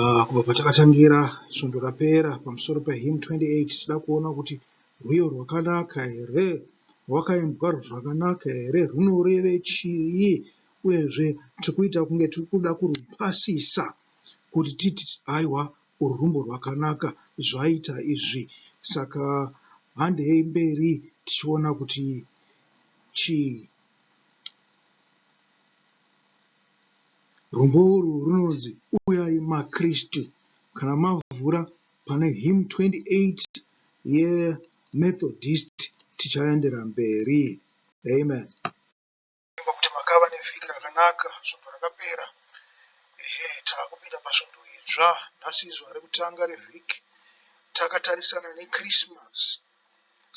Kubva patakatangira svondo rapera pamusoro pehymn 28 tichida kuona kuti rwiyo rwakanaka here, rwakaimbwa zvakanaka here, rwunoreve chii uyezve tiri kuita kunge tiri kuda kurupasisa kuti titi haiwa urwu rwumbo rwakanaka zvaita izvi. Saka handei mberi tichiona kuti chii. Rumbo urwu runonzi Uyai maKristu. Kana mavhura pane Hymn 28 yeMethodist tichaendera mberi. Amen. Ndinofunga kuti makava nevhiki rakanaka svondo rakapera. Ehe, taakupinda pasvondo idzva. Nhasi izuva rekutanga revhiki. Takatarisana neChristmas.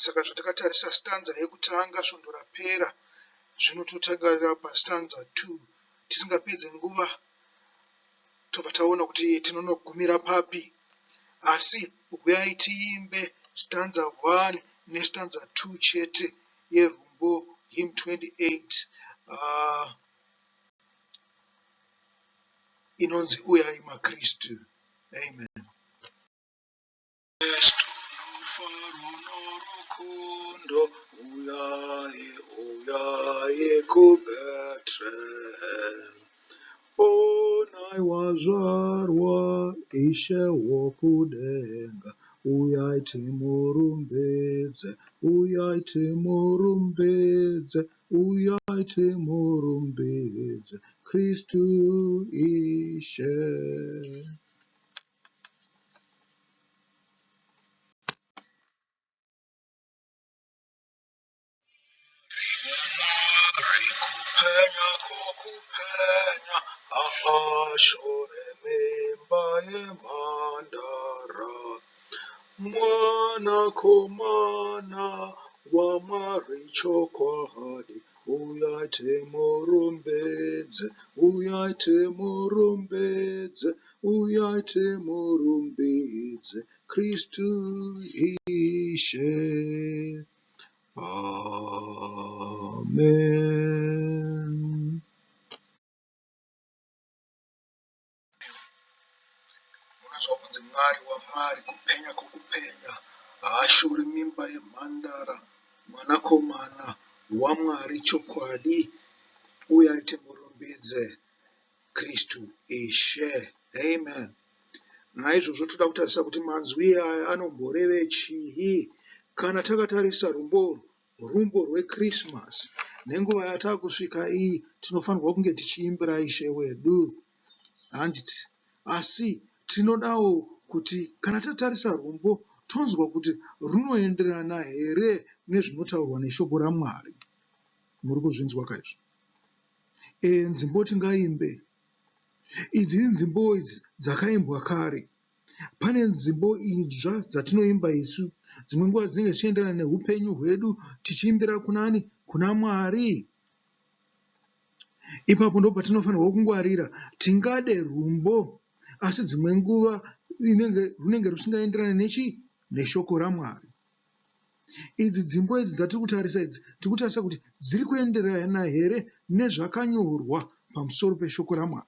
Saka zvatakatarisa stanza yekutanga svondo rapera, zvino totangarira pastanza 2 tisingapedze nguva tobva taona kuti tinonogumira papi. Asi huyai tiimbe stanza 1 nestanza 2 chete yerwumbo hymn 28 uh, inonzi Uyai maKristu. Amen. Kristu rufaro norukundo, uyai, uyai kuBethlehem. Onai wazvarwa Ishe wokudenga, uyai timurumbidze, uyai timurumbidze, uyai timurumbidze, Kristu Ishe. Mwari kupenya kwokupenya, haashore mimba yemhandara. Mwanakomana waMwari chokwadi, uyai timurumbidze, uyai timurumbidze, uyai timurumbidze, Kristu Ishe. Amen. Munonzwa kunzi Mwari waMwari, kupenya kwokupenya, haashori mimba yemhandara, Mwanakomana waMwari chokwadi, uyai timurumbidze, Kristu Ishe. Amen. Naizvozvo toda kutarisa kuti manzwi aya anomboreve chii. Kana takatarisa rumbo urwu, rumbo rweChristmas, nenguva yatakusvika iyi tinofanirwa kunge tichiimbira Ishe wedu. Handiti? Asi tinodawo kuti kana tatarisa rumbo tonzwa kuti runoenderana here nezvinotaurwa neshoko raMwari. Muri kuzvinzwa ka izvo? E, nzimbo tingaimbe. Idzi inzimbo idzi dzakaimbwa kare. Pane nzimbo idzva dzatinoimba isu. Dzimwe nguva dzinenge dzichienderana neupenyu hwedu tichiimbira kunani? Kuna Mwari. Ipapo ndipo patinofanirwa kungwarira. Tingade rumbo asi dzimwe nguva inenge, runenge rusingaenderani nechii? Neshoko raMwari. Idzi dzimbo idzi dzatiri kutarisa idzi, tiri kutarisa kuti dziri kuenderana here nezvakanyorwa pamusoro peshoko raMwari.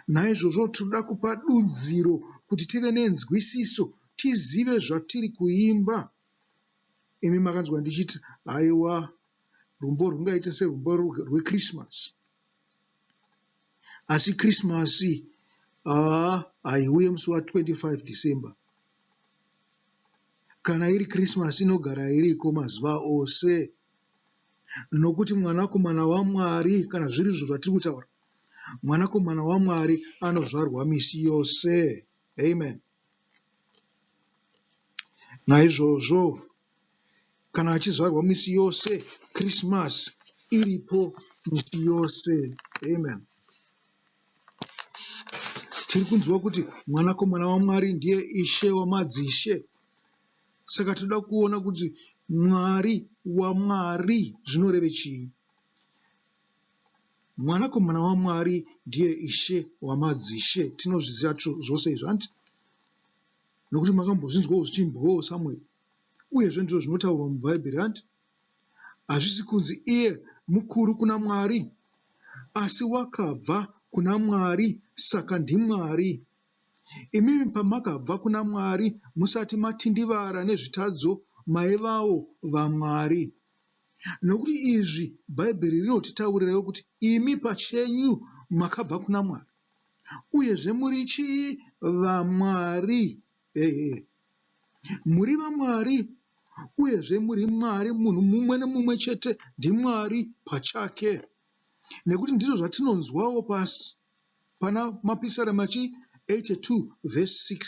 Naizvozvo tinoda kupa dudziro kuti tive nenzwisiso, tizive zvatiri kuimba. Imi makanzwa ndichiti haiwa rumbo rwungaite serumbo rweChristmas. Asi Christmas haa haiuye musi wa 25 December. Kana iri Christmas inogara iriko mazuva ose. Nokuti mwanakomana waMwari kana zviri izvo zvatiri kutaura, mwanakomana waMwari anozvarwa misi yose. Amen. Naizvozvo kana achizvarwa misi yose, Christmas iripo misi yose. Amen. Tiri kunzwa kuti mwanakomana waMwari ndiye Ishe wamadzishe. Saka tinoda kuona kuti Mwari waMwari zvinoreve chii. Mwanakomana waMwari ndiye Ishe wamadzishe. Tinozviziva zvose izvi hanti? Nokuti makambozvinzwawo zvichiimbwawo somewhere. Uyezve ndizvo zvinotaurwa muBhaibheri hanti? Hazvisi kunzi iye mukuru kuna Mwari, asi wakabva kuna Mwari saka ndiMwari. Imimi pamakabva kuna Mwari musati matindivara nezvitadzo maivawo vaMwari. Nokuti izvi Bhaibheri rinotitaurirawo kuti imi pachenyu makabva kuna Mwari. Uyezve muri chii? VaMwari. Ehe. Muri vaMwari uyezve muri Mwari. Munhu mumwe nemumwe chete ndiMwari pachake. Nekuti ndizvo zvatinonzwawo pasi pana Mapisarema chi 82 vhesi 6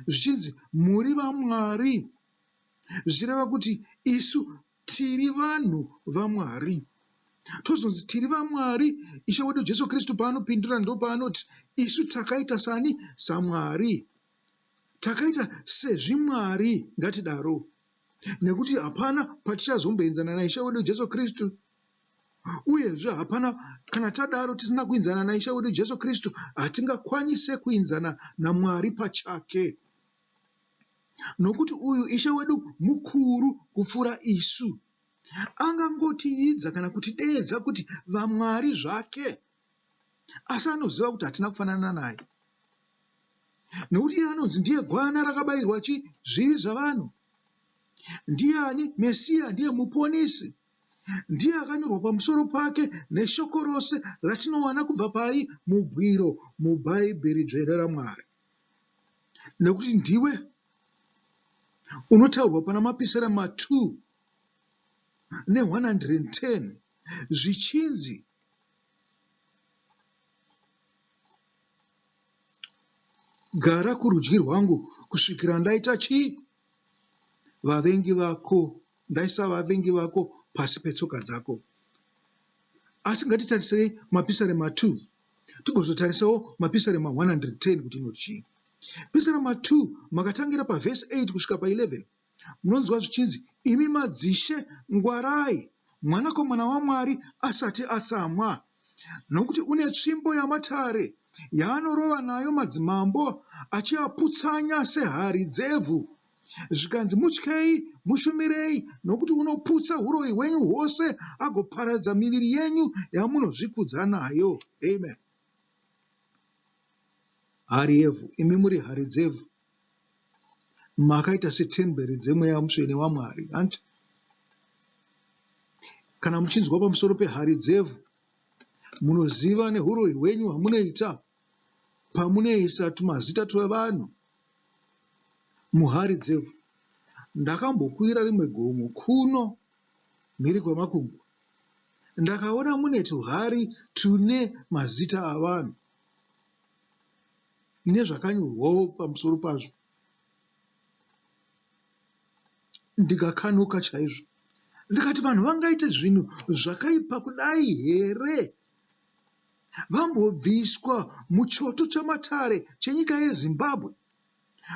zvichinzi muri vaMwari zvichireva kuti isu tiri vanhu vaMwari. Tozonzi tiri vaMwari Ishe wedu Jesu Kristu paanopindura ndopaanoti isu takaita sani? SaMwari. Takaita sezvimwari ngatidaro. Nekuti hapana patichazomboenzana naIshe wedu Jesu Kristu. Uyezve hapana kana tadaro tisina kuinzana naIshe wedu Jesu Kristu hatingakwanise kuinzana naMwari pachake. Nokuti uyu Ishe wedu mukuru kupfuura isu. Angangotiidza kana kutideedza kuti vamwari zvake. Asi anoziva kuti hatina kufanana naye. Nokuti iye anonzi ndiye gwayana rakabayirwa chi zvivi zvavanhu. Ndiye ani? Mesiya ndiye muponisi. Ndiye akanyorwa pamusoro pake neshoko rose ratinowana kubva pai? Mubwiro, muBhaibheri Dzvene raMwari. Nekuti ndiwe unotaurwa pana Mapisarema 2 ne 110 zvichinzi Gara kurudyi rwangu kusvikira ndaita chii? Vavengi vako, ndaisa vavengi vako pasi petsoka dzako. Asi ngatitarisei Mapisarema 2 tigozotarisawo Mapisarema 110 kuti inoti chii. Pisarema 2 makatangira pavhesi 8 kusvika pa11 Munonzwa zvichinzi, Imi madzishe, ngwarai, Mwanakomana waMwari asati atsamwa, nokuti une tsvimbo yamatare yaanorova nayo madzimambo achiaputsanya sehari dzevhu. Zvikanzi, Mutyei, mushumirei, nokuti unoputsa huroyi hwenyu hwose agoparadza miviri yenyu yamunozvikudza nayo. Amen. Hari yevhu, imi muri hari dzevhu. Makaita setemberi dzeMweya Mutsvene waMwari. Hanti? Kana muchinzwa pamusoro pehari dzevhu, munoziva nehuroyi hwenyu hwamunoita pamunoisa tumazita twevanhu muhari dzevhu. Ndakambokwira rimwe gomo kuno mhiri kwemakungwa. Ndakaona mune tuhari tune mazita avanhu. Nezvakanyorwawo pamusoro pazvo. Ndikakanuka chaizvo. Ndikati vanhu vangaite zvinhu zvakaipa kudai here? Vambobviswa muchoto chamatare chenyika yeZimbabwe.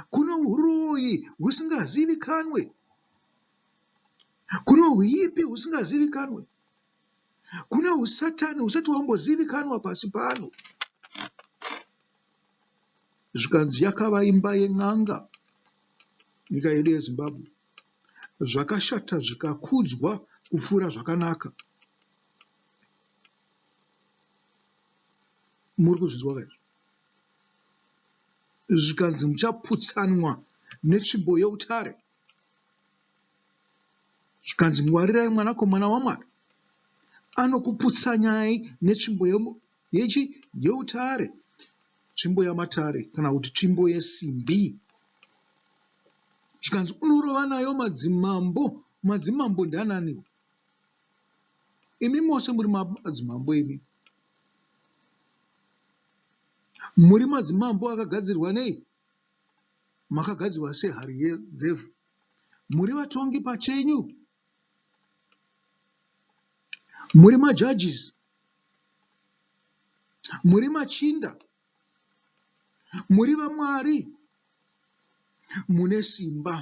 Kune huroyi husingazivikanwe. Kune huipi husingazivikanwe. Kune husatani husati hwambozivikanwa pasi pano. Zvikanzi yakava imba yen'anga nyika yedu yeZimbabwe. Zvakashata zvikakudzwa kupfuura zvakanaka. Muri kuzvinzwa ka izvi? Zvikanzi muchaputsanwa netsvimbo yeutare. Zvikanzi ngwarirai mwanakomana waMwari anokuputsanyai netsvimbo yechi yeutare, tsvimbo yamatare kana kuti tsvimbo yesimbi. Zvikanzi unorova nayo madzimambo. Madzimambo ndiananiwo? Imi mose muri madzimambo imi. Muri madzimambo akagadzirwa nei? Makagadzirwa sehari yedzevhu. Muri vatongi pachenyu. Muri majudges. Muri machinda. Muri vaMwari. Mune simba.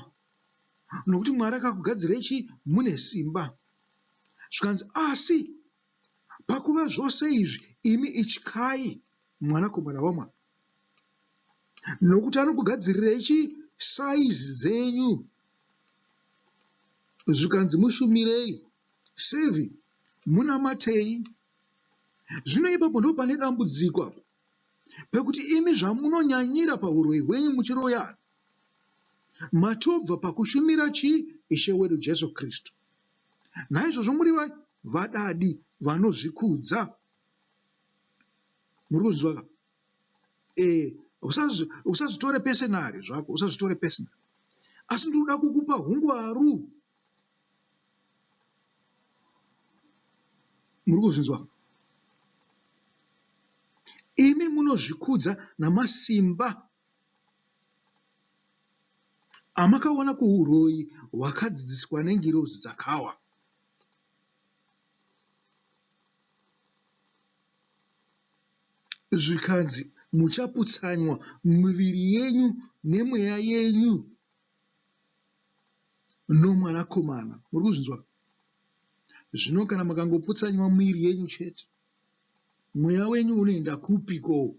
Nokuti Mwari akakugadzirai chii? Mune simba. Zvikanzi, asi pakuva zvose izvi, imi ityai Mwanakomana waMwari. Nokuti anokugadzirirai chii? Size dzenyu. Zvikanzi mushumirei, serve, munamatei. Zvino ipapo ndipo pane dambudziko apo pekuti imi zvamunonyanyira pahuroyi hwenyu muchiroyana, matobva pakushumira chii? Ishe wedu Jesu Kristu. Naizvozvo muri vadadi vanozvikudza. Muri kuzvinzwa ka? Eh, usazvitore personally zvako, usazvitore personally. Asi ndinoda kukupa hungwaru. Muri kuzvinzwa? Imi munozvikudza namasimba amakawana kuhuroyi hwakadzidziswa nengirozi dzakawa. Zvikanzi muchaputsanywa miviri yenyu nemweya yenyu noMwanakomana. Muri kuzvinzwa? Zvino kana makangoputsanywa miviri yenyu chete, mweya wenyu unoenda kupiko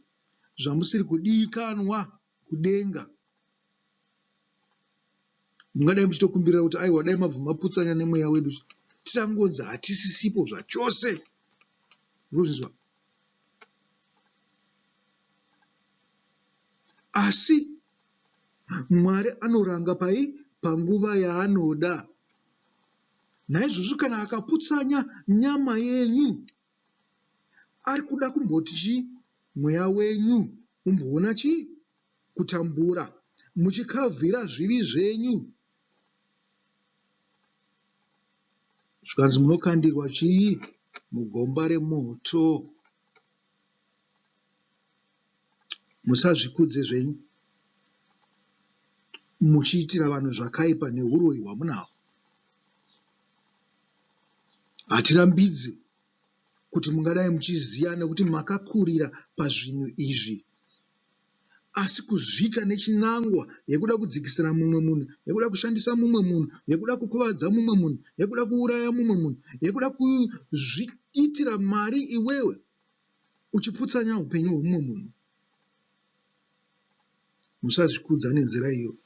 zvamusiri kudikanwa kudenga? Mungadai muchitokumbirira kuti aiwa dai mabva maputsanya nemweya wedu tisangonzi hatisisipo zvachose. Muri kuzvinzwa? Asi Mwari anoranga pai? Panguva yaanoda. Naizvozvo kana akaputsanya nyama yenyu, ari kuda kumboti chii? Mweya wenyu umboona chii? Kutambura, muchikavhira zvivi zvenyu. Zvikanzi munokandirwa chii? Mugomba remoto. Musazvikudze zvenyu muchiitira vanhu zvakaipa nehuroyi hwamunahwo. Hatirambidzi kuti mungadai muchiziva nekuti makakurira pazvinhu izvi. Asi kuzviita nechinangwa yekuda kudzikisira mumwe munhu, yekuda kushandisa mumwe munhu, yekuda kukuvadza mumwe munhu, yekuda kuuraya mumwe munhu, yekuda kuzviitira mari iwewe uchiputsanya hupenyu hwemumwe munhu. Musazvikudza nenzira iyo.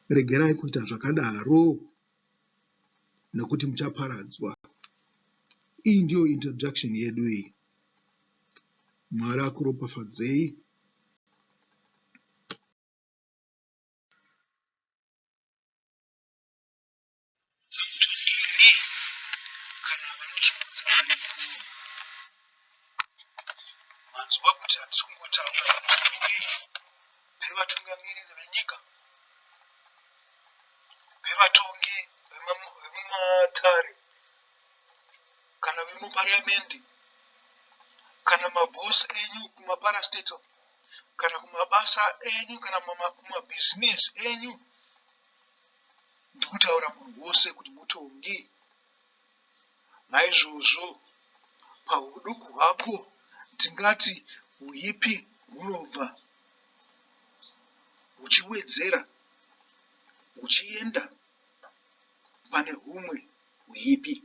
Regerai kuita zvakadaro nekuti muchaparadzwa. Iyi ndiyo introduction yedu iyi. Mwari akuropafadzei. Dzakutodini kana vanozvikudza variko? Manzwa kuti handisi kungotaura pamusoro pei? Pevatungamiriri venyika, pevatongi vemumatare kana vemupariyamende kana mabhosi enyu kumaparastatal kana kumabasa enyu kana kumabhizinesi enyu. Ndikutaura munhu wose kuti mutongi. Naizvozvo pahuduku hwako tingati huipi hunobva huchiwedzera huchienda pane humwe huipi.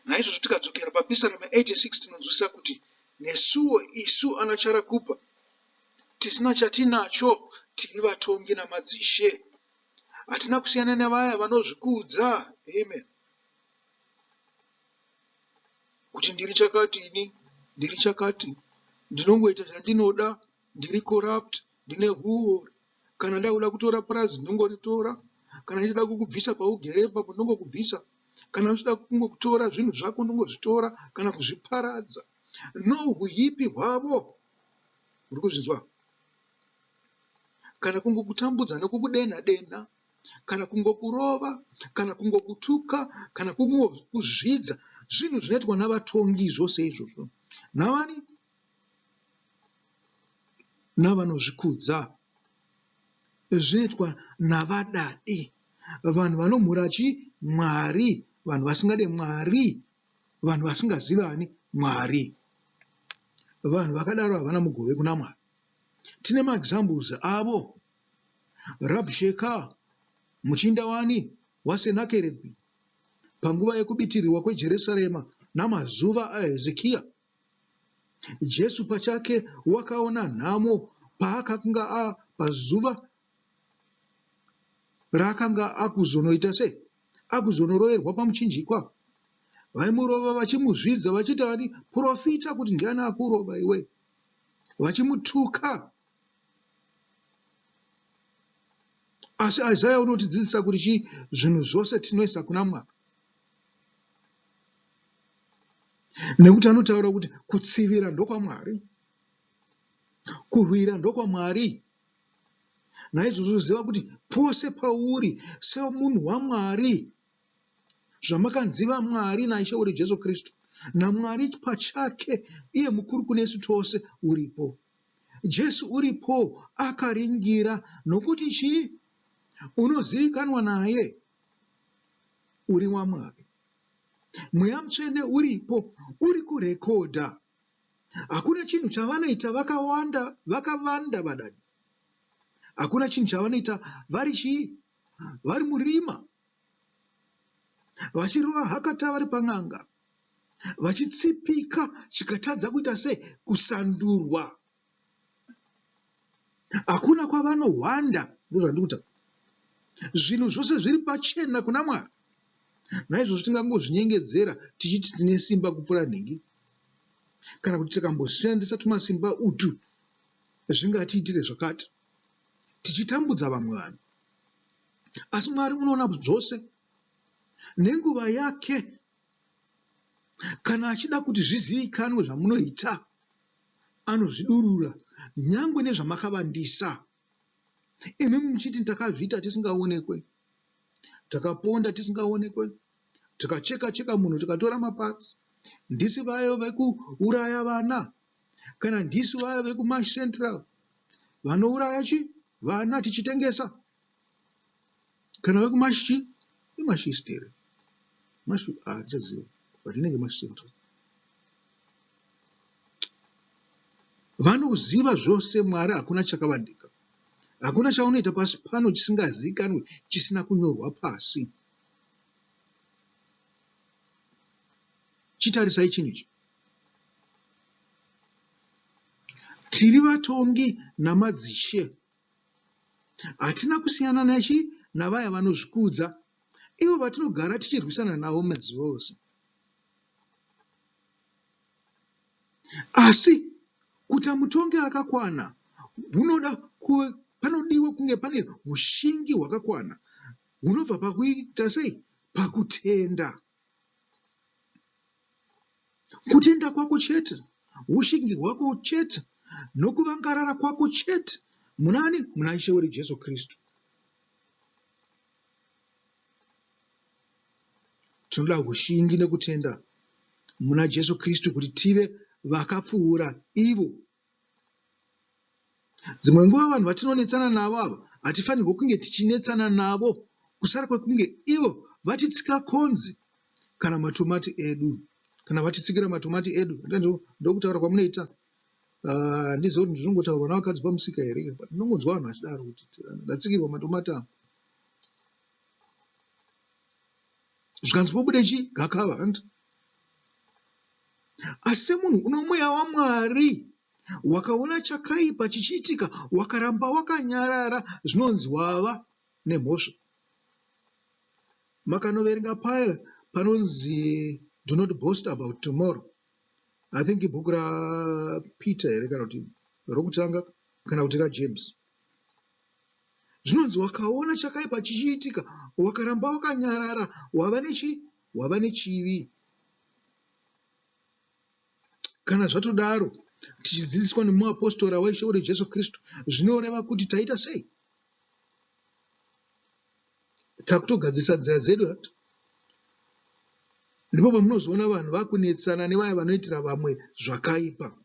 Naizvozvo tikadzokera paPisarema 86 tinonzwisisa kuti nesuwo isu ana Charakupa tisina chatinacho tiri vatongi namadzishe. Hatina kusiyana nevaya vanozvikudza. Amen. Kuti ndiri chakati ini, ndiri chakati, ndinongoita zvandinoda, ndiri corrupt, ndine huori. Kana ndakuda kutora purazi ndinongoritora. Kana ndichida kukubvisa paugere ipapo ndongokubvisa. Kana ndichida kungokutora zvinhu zvako ndongozvitora kana kuzviparadza. Nohuipi hwavo. Uri kuzvinzwa? Kana kungokutambudza nokukudenha denha, kana kungokurova, kana kungokutuka, kana kungokuzvidza, zvinhu zvinoitwa navatongi zvose izvozvo. Navani? Navanozvikudza. Zvinoitwa navadadi, vanhu vanomhura chii? Mwari, vanhu vasingade Mwari. Vanhu vasingazivi ani? Mwari. Vanhu vakadaro havana mugove kuna Mwari. Tine maexamples avo. Rabshekah muchinda wani? WaSenakerebhi panguva yekubitirirwa kweJerusarema namazuva aHezekia. Jesu pachake wakaona nhamo paakanga pazuva raakanga akuzonoita sei? Akuzonoroverwa pamuchinjikwa. Vaimurova vachimuzvidza vachiti ani profita kuti ndiani akurova iwe. Vachimutuka. Asi Isaya unotidzidzisa kuti chii? Zvinhu zvose tinoisa kuna Mwari. Nekuti anotaura kuti kutsivira ndokwaMwari, kurwira ndokwaMwari. Naizvozvo ziva kuti pose pauri semunhu waMwari, zvamakanziva Mwari naIshe wedu Jesu Kristu, naMwari pachake, iye mukuru kunesu tose, uripo. Jesu uripo akaringira nokuti chii? Unozivikanwa naye, uri waMwari. Mweya Mutsvene uripo, uri kurekodha. Hakuna chinhu chavanoita vakawanda, vakavanda vadadi. Hakuna chinhu chavanoita vari chii? Vari murima. Vachirova hakata vari pan'anga. Vachitsipika chikatadza kuita sei? Kusandurwa. Hakuna kwavanohwanda, ndozvandiri kutaura. Zvinhu zvose zviri pachena kuna Mwari. Naizvozvo tingangozvinyengedzera tichiti tine simba kupfuura nhingi, kana kuti tikamboshandisa tumasimba utu zvingatiitire zvakati, tichitambudza vamwe vanhu. Asi Mwari unoona zvose nenguva yake. Kana achida kuti zvizivikanwe zvamunoita, anozvidurura nyangwe nezvamakavandisa. Imi muchiti takazviita tisingaonekwe, takaponda tisingaonekwe, tikacheka cheka munhu tikatora maparts. Ndisi vayo vekuuraya vana kana ndisu vaya vekuMash Central vanouraya chi vana tichitengesa kana vekuMash chi iMash East here Mash ah handichaziva but inenge Mash Central. Vanoziva zvose Mwari hakuna chakavandika. Hakuna chaunoita pasi pano chisingazikanwe chisina kunyorwa pasi. Chitarisai chinhu ichi. Tiri vatongi namadzishe. Hatina kusiyana nachi navaya vanozvikudza, ivo vatinogara tichirwisana navo mazuva ose. Asi kuita mutongi akakwana hunoda panodiwa kunge pane ushingi hwakakwana hunobva pakuita sei? Pakutenda. Kutenda kwako chete, ushingi hwako chete, nokuvangarara kwako chete munani? Muna Ishe wedu Jesu Kristu. Tinoda ushingi nekutenda muna Jesu Kristu kuti tive vakapfuura ivo. Dzimwe nguva vanhu vatinonetsana navo ava hatifanirwe kunge tichinetsana navo kusara kwekunge ivo vatitsika konzi kana matomati edu. Kana vatitsikira matomati edu ndokutaura kwamunoita. Ah, handizivi kuti ndinongotaurwa navakadzi pamusika here but ndinongonzwa vanhu vachidaro kuti ndatsikirwa matomati angu. Zvikanzi pobude chi gakava hanti. Asi semunhu uno mweya waMwari wakaona chakaipa chichiitika wakaramba wakanyarara zvinonzi wava nemhosva. Makanoverenga paya panonzi do not boast about tomorrow. I think ibhuku raPeter here kana kuti rokutanga kana kuti raJames. Zvinonzi wakaona chakaipa chichiitika wakaramba wakanyarara wava nechi wava nechivi. Kana zvatodaro tichidzidziswa nemuapostora waIshe wedu Jesu Kristu zvinoreva kuti taita sei? Takutogadzirisa nzira dzedu. Ndipo pamunozoona vanhu vakunetsana nevaya vanoitira vamwe zvakaipa.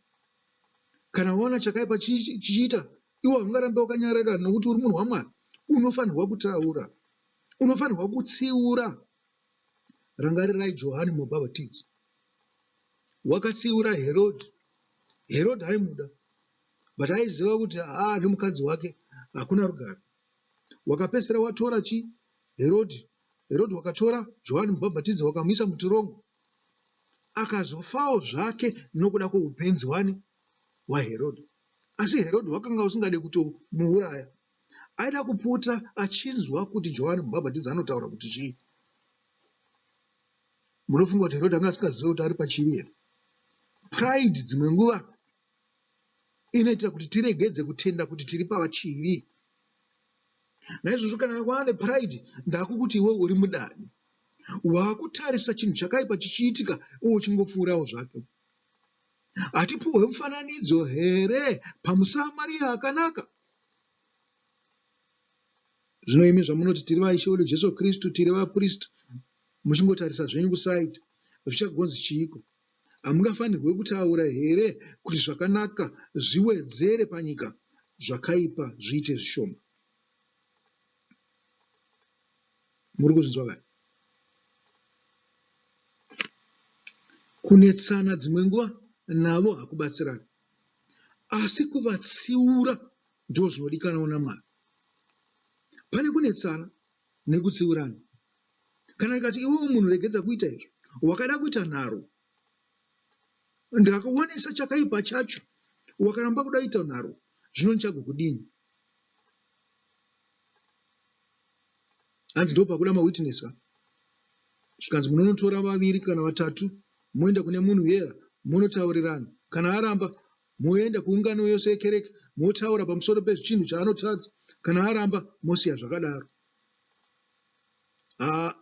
Kana waona chakaipa chichiita, iwe haungarambe wakanyarara nokuti uri munhu waMwari. Unofanirwa kutaura. Unofanirwa kutsiura. Rangarirai Johani Mubhabhatidzi. Wakatsiura Herodhi. Herodhi aimuda. But aiziva kuti haa nemukadzi wake hakuna rugare. Wakapedzisira watora chi Herodhi. Herodhi wakatora Johani Mubhabhatidzi wakamuisa mutirongo. Akazofawo zvake nokuda kwoupenzi hwani? HwaHerodhi. Asi Herodhi wakanga usingade kutomuuraya. Aida kupota achinzwa kuti Johani Mubhabhatidzi anotaura kuti chii. Munofunga kuti Herode anga asingazive kuti ari pachivi here? Pride dzimwe nguva inoita kuti tiregedze kutenda kuti tiri pachivi. Naizvozvo kana waane pride ndakukuti iwe uri mudadi. Wakutarisa chinhu chakaipa chichiitika iwe uchingopfuurawo zvake. Hatipuhwe mufananidzo here pamuSamaria akanaka? Zvino imi zvamunoti tiri vaIshe wedu Jesu Kristu, tiri vapristi, muchingotarisa zvenyu kuside, zvichagonzi chiiko? Hamungafanirwe kutaura here kuti zvakanaka zviwedzere panyika, zvakaipa zviite zvishoma? Muri kuzvinzwa kani? Kunetsana dzimwe nguva navo hakubatsirani, asi kuvatsiura ndozvinodikanwa naMwari. Pane kunetsana nekutsiurana. Kana ndikati iwewe munhu regedza kuita izvo, wakada kuita nharo, ndakakuonesa chakaipa chacho, wakaramba kuda kuita nharo, zvino ndichagokudini? Hanzi ndopakuda mawitness ka? Zvikanzi munonotora vaviri kana vatatu moenda kune munhu uye monotaurirana. Kana aramba moenda kuungano yose yekereke motaura pamusoro pezvichinhu chaanotadza. Kana aramba mosiya zvakadaro.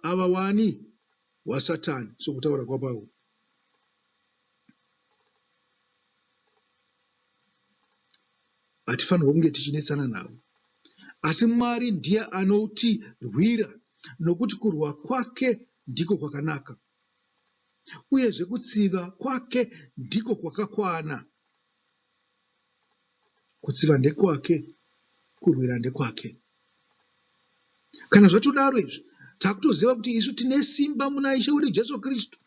Ava wani waSatani sokutaura kwaPauro. Hatifanirwe kunge tichinetsana navo. Asi Mwari ndiye anotirwira nokuti kurwa kwake ndiko kwakanaka. Uyezve kutsiva kwake ndiko kwakakwana. Kutsiva ndekwake, kurwira ndekwake. Kana zvatodaro izvi, takutoziva kuti isu tine simba muna Ishe wedu Jesu Kristu.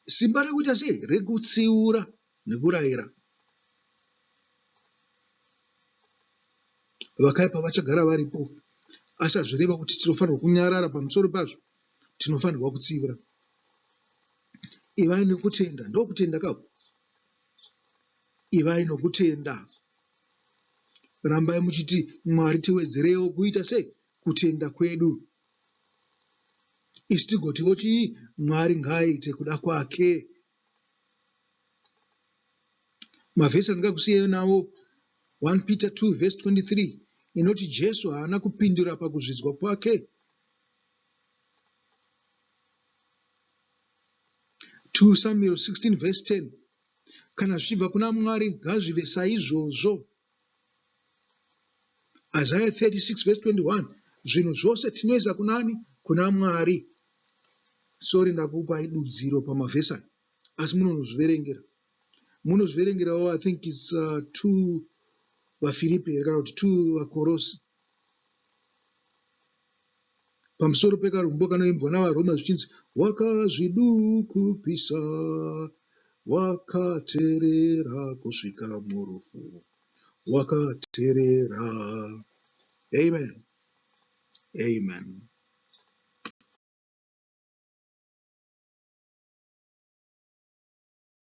Simba rekuita sei? Rekutsiura nekurayira. Vakaipa vachagara varipo, asi hazvireva kuti tinofanirwa kunyarara pamusoro pazvo. Tinofanirwa kutsiura. Ivai nokutenda, ndokutenda kako. Ivai nokutenda. Rambai muchiti Mwari tiwedzereiwo kuita sei? Kutenda kwedu. Isu tigotiwo chii? Mwari ngaaite kuda kwake. Mavhesi andingakusiyei nawo 1 Peter 2 vhesi 23 inoti Jesu haana kupindura pakuzvidzwa kwake. 2 Samuel 16 vhesi 10 Kana zvichibva kuna Mwari ngazvive saizvozvo. Isaiah 36 vhesi 21 Zvinhu zvose tinoisa kunani? Kuna Mwari. Sorry ndakupai dudziro pamavhesi aya asi munonozviverengera. Munozviverengerawo I think it's 2 vaFiripi here kana kuti 2 vaKorosi. Pamusoro pekarumbo kanoimbwa navaRoma zvichinzi wakazvidukupisa wakaterera kusvika murufu wakaterera. Amen. Amen.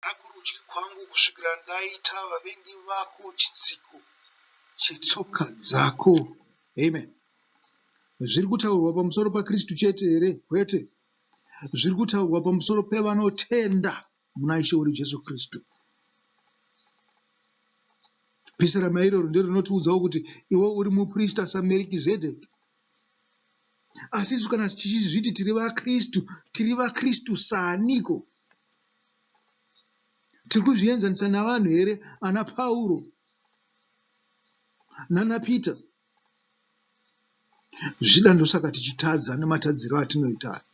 Gara kurudyi kwangu kusvikira ndaita vavengi vako chitsiko chetsoka dzako. Amen. Zviri kutaurwa pamusoro paKristu chete here? Kwete. Zviri kutaurwa pamusoro pevanotenda muna Ishe wedu Jesu Kristu. Pisarama iroro ndiro rinotiudzawo kuti iwe uri muprista saMerikizedheki. Asi isu kana tichizviti tiri vaKristu, tiri vaKristu saaniko? Tiri kuzvienzanisa navanhu here ana Pauro nana Peter? Zvichida ndosaka tichitadza nematadziro atinoita aya.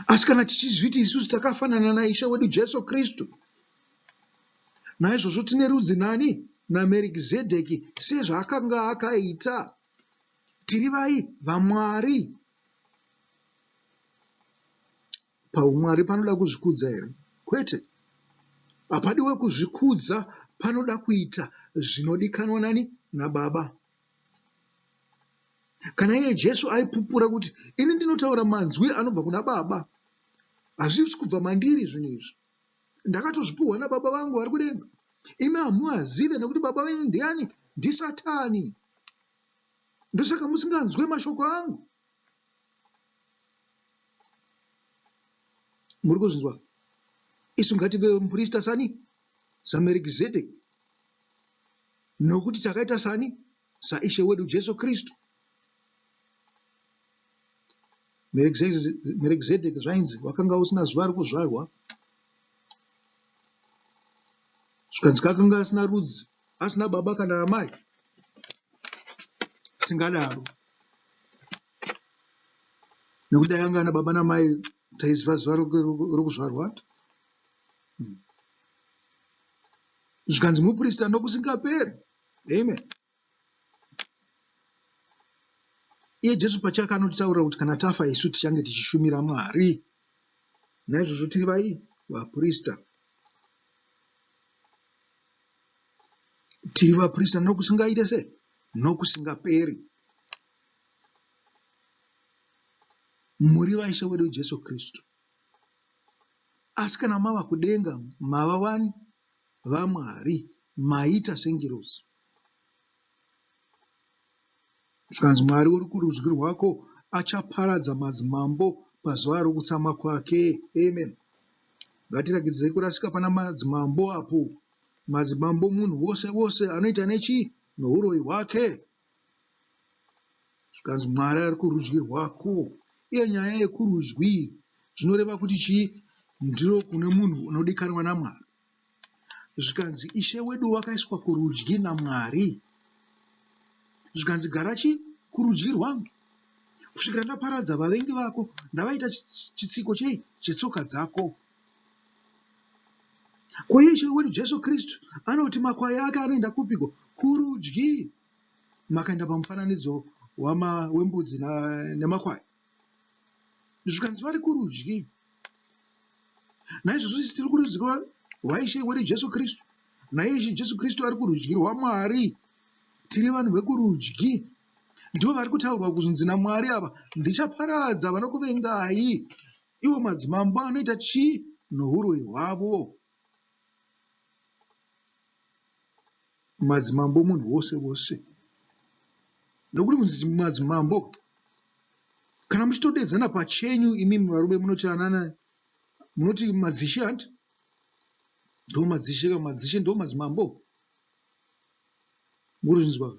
Asi kana tichizviti isusu takafanana naIshe wedu Jesu Kristu, naizvozvo tine rudzi nani? NaMerikizedheki sezvaakanga akaita. Tiri vai? VaMwari. PahuMwari panoda kuzvikudza here? Kwete. Hapadiwe kuzvikudza, panoda kuita zvinodikanwa nani? NaBaba. Kana iye Jesu aipupura kuti ini ndinotaura manzwi anobva kuna Baba, hazvisi kubva mandiri zvinhu izvi. Ndakatozvipuhwa naBaba vangu vari kudenga. Imi hamuvazive nekuti baba venyu ndiani? NdiSatani. Ndosaka musinganzwe mashoko angu. Muri kuzvinzwa? Isu ngative muprista sani? SaMerikizedeki. Nokuti takaita sani? SaIshe wedu Jesu Kristu. Merikizedeki zvainzi wakanga usina zuva rokuzvarwa. Zvikanzi akanga asina rudzi, asina baba kana amai. Tingadaro. Nekuti dai anga ana baba namai taiziva zuva rokuzvarwa. Zvikanzi muprista nokusingaperi. Amen. Iye Jesu pachake anotitaurira kuti kana tafa isu tichange tichishumira Mwari. Naizvozvo tiri vai? Vaprista. Tiri vaprista nokusingaite sei? Nokusingaperi. Muri vaIshe wedu Jesu Kristu. Asi kana mava kudenga mava vani? VaMwari. Maita sengirozi. Zvikanzi Mwari uri kurudyi rwako achaparadza madzimambo pazuva rokutsamwa kwake. Amen. Ngatirakidzei kurasika pana madzimambo apo. Madzimambo munhu wose wose anoita nechii? Nohuroyi hwake. Zvikanzi Mwari ari kurudyi rwako. Iye nyaya yekurudyi zvinoreva kuti chii? Ndiro kune munhu unodikanwa naMwari. Zvikanzi Ishe wedu wakaiswa kurudyi naMwari. Zvikanzi gara chii? Kurudyi rwangu kusvikira ndaparadza vavengi vako ndavaita chitsiko chei? Chetsoka dzako. Ko iye Ishe wedu Jesu Kristu anoti makwai ake anoenda kupiko? Kurudyi. Makaenda pamufananidzo wembudzi nemakwai. Zvikanzi vari kurudyi. Naizvozvo isu tiri kurudyi rwaIshe wedu Jesu Kristu. Naiye Ishe Jesu Kristu ari kurudyi rwaMwari. Tiri vanhu vekurudyi. Ndivo vari kutaurwa kuzonzi naMwari ava, ndichaparadza vanokuvengai. Iwo madzimambo anoita chii nohuroyi hwavo? Madzimambo munhu wose wose. Nokuti kunzi madzimambo kana muchitodeedzana pachenyu imimi varume munoti anana munoti madzishe hanti ndo madzishe ka madzishe ndo madzimambo murikuzvinzwa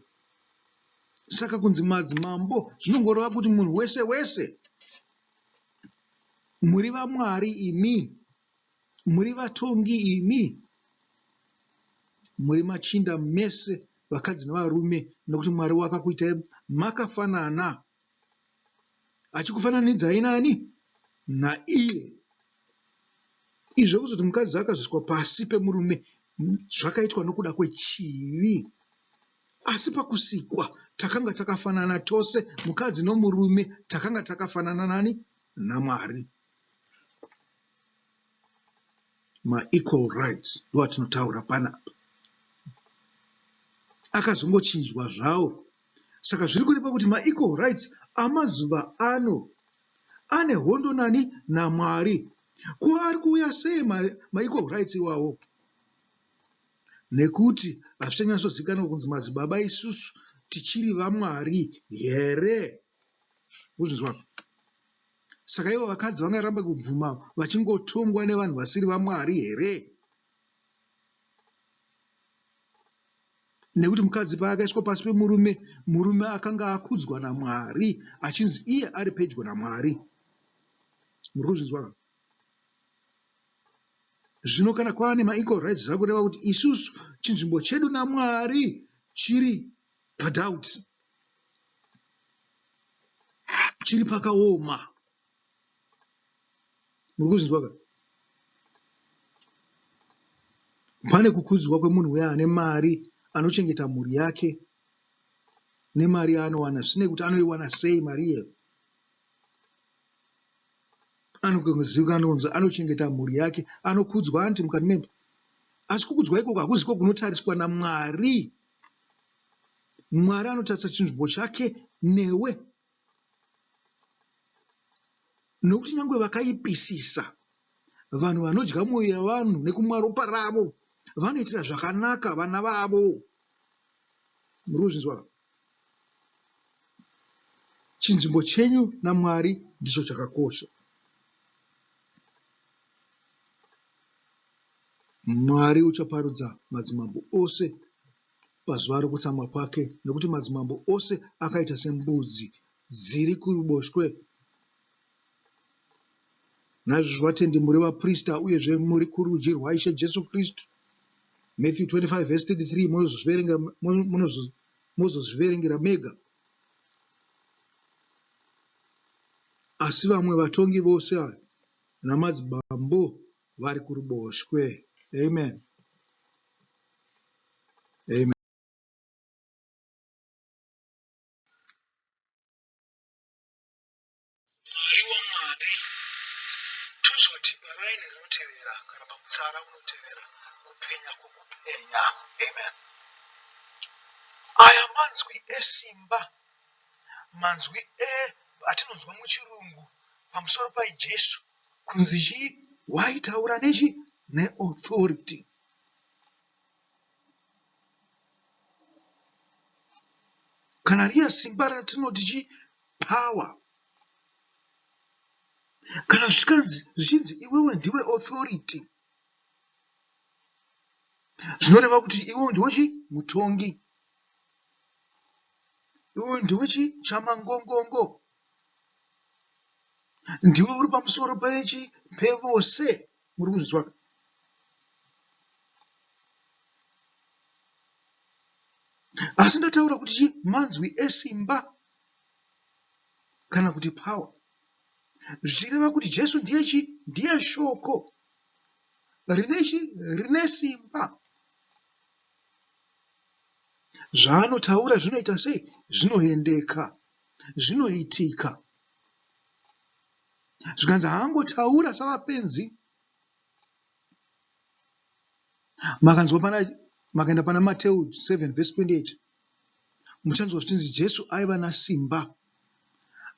saka kunzi madzimambo zvinongoreva kuti munhu wese wese muri vamwari imi Muri vatongi imi, muri machinda mese vakadzi nevarume nekuti Mwari wakakuitai makafanana achikufananidzai nani? Naiye. Izvi zvekuzoti mukadzi akazoiswa pasi pemurume zvakaitwa nokuda kwechivi. Asi pakusikwa takanga takafanana tose mukadzi nomurume takanga takafanana nani? NaMwari. Ma equal rights ndoatinotaura panapa. Akazongochinjwa zvawo. Saka zviri kureva kuti ma equal rights amazuva ano ane hondo nani? NaMwari. Ko ari kuuya sei ma equal rights iwawo? Nekuti hazvichanyatsozikanwa kunzi madzibaba isusu tichiri vaMwari here? Kuzvinzwa? Saka ivo vakadzi vangarambe kubvuma vachingotongwa nevanhu vasiri vaMwari here? Nekuti mukadzi paakaiswa pasi pemurume, murume akanga akudzwa naMwari achinzi iye ari pedyo naMwari. Muri kuzvinzwa? Zvino kana kwava nemaequal rights zvakureva kuti isusu chinzvimbo chedu naMwari chiri padoubt. Chiri pakaoma. Muri kuzvinzwa ka? Pane kukudzwa kwemunhu uya ane mari anochengeta mhuri yake nemari yaanowana zvisinei kuti anoiwana sei mari iyeyo. Anozivikanwa kunzi anochengeta mhuri yake anokudzwa anti mukati memba. Asi kukudzwa ikoko hakuziko kunotariswa naMwari. Mwari anotarisa chinzvimbo chake newe. Nokuti nyangwe vakaipisisa, vanhu vanodya mwoyo yavanhu nekumwa ropa ravo, vanoitira zvakanaka vana vavo. Muri kuzvinzwa? Chinzvimbo chenyu naMwari ndicho chakakosha. Mwari uchaparudza madzimambo ose pazuva rokutsamwa kwake, nokuti madzimambo ose akaita sembudzi dziri kuruboshwe. Naizvozvo vatendi muri vaprista uyezve muri kurudyi rwaIshe Jesu Kristu. Matthew 25 verse 33 munozozviverenga mozozviverengera mega. Asi vamwe vatongi vose ava namadzibambo vari kuruboshwe. Amen. Amen. Mwari waMwari. Tozoti paraini rinotevera kana pamutsara unotevera kupenya kwokupenya. Amen. Aya manzwi esimba, manzwi e atinonzwa muchirungu pamusoro paJesu kunzi chii? Waitaura nechi? Neauthority. Kana riya simba ratinoti chii? Power. Kana zvikanzi zvichinzi iwewe ndiwe authority zvinoreva kuti iwewe ndiwe chii? Mutongi. Iwewe ndiwe chii? Chamangongongo. Ndiwe uri pamusoro pechi pevose. Muri kuzvinzwa? Asi ndataura kuti chi manzwi esimba kana kuti power zvichireva kuti Jesu ndiye chi ndiye shoko rine chi rine simba. Zvaanotaura zvinoita sei? Zvinoendeka, zvinoitika. Zvikanzi haangotaura savapenzi. Makanzwa pana makaenda pana Mateu 7 verse 28 muchanzwa zvichinzi Jesu aiva nasimba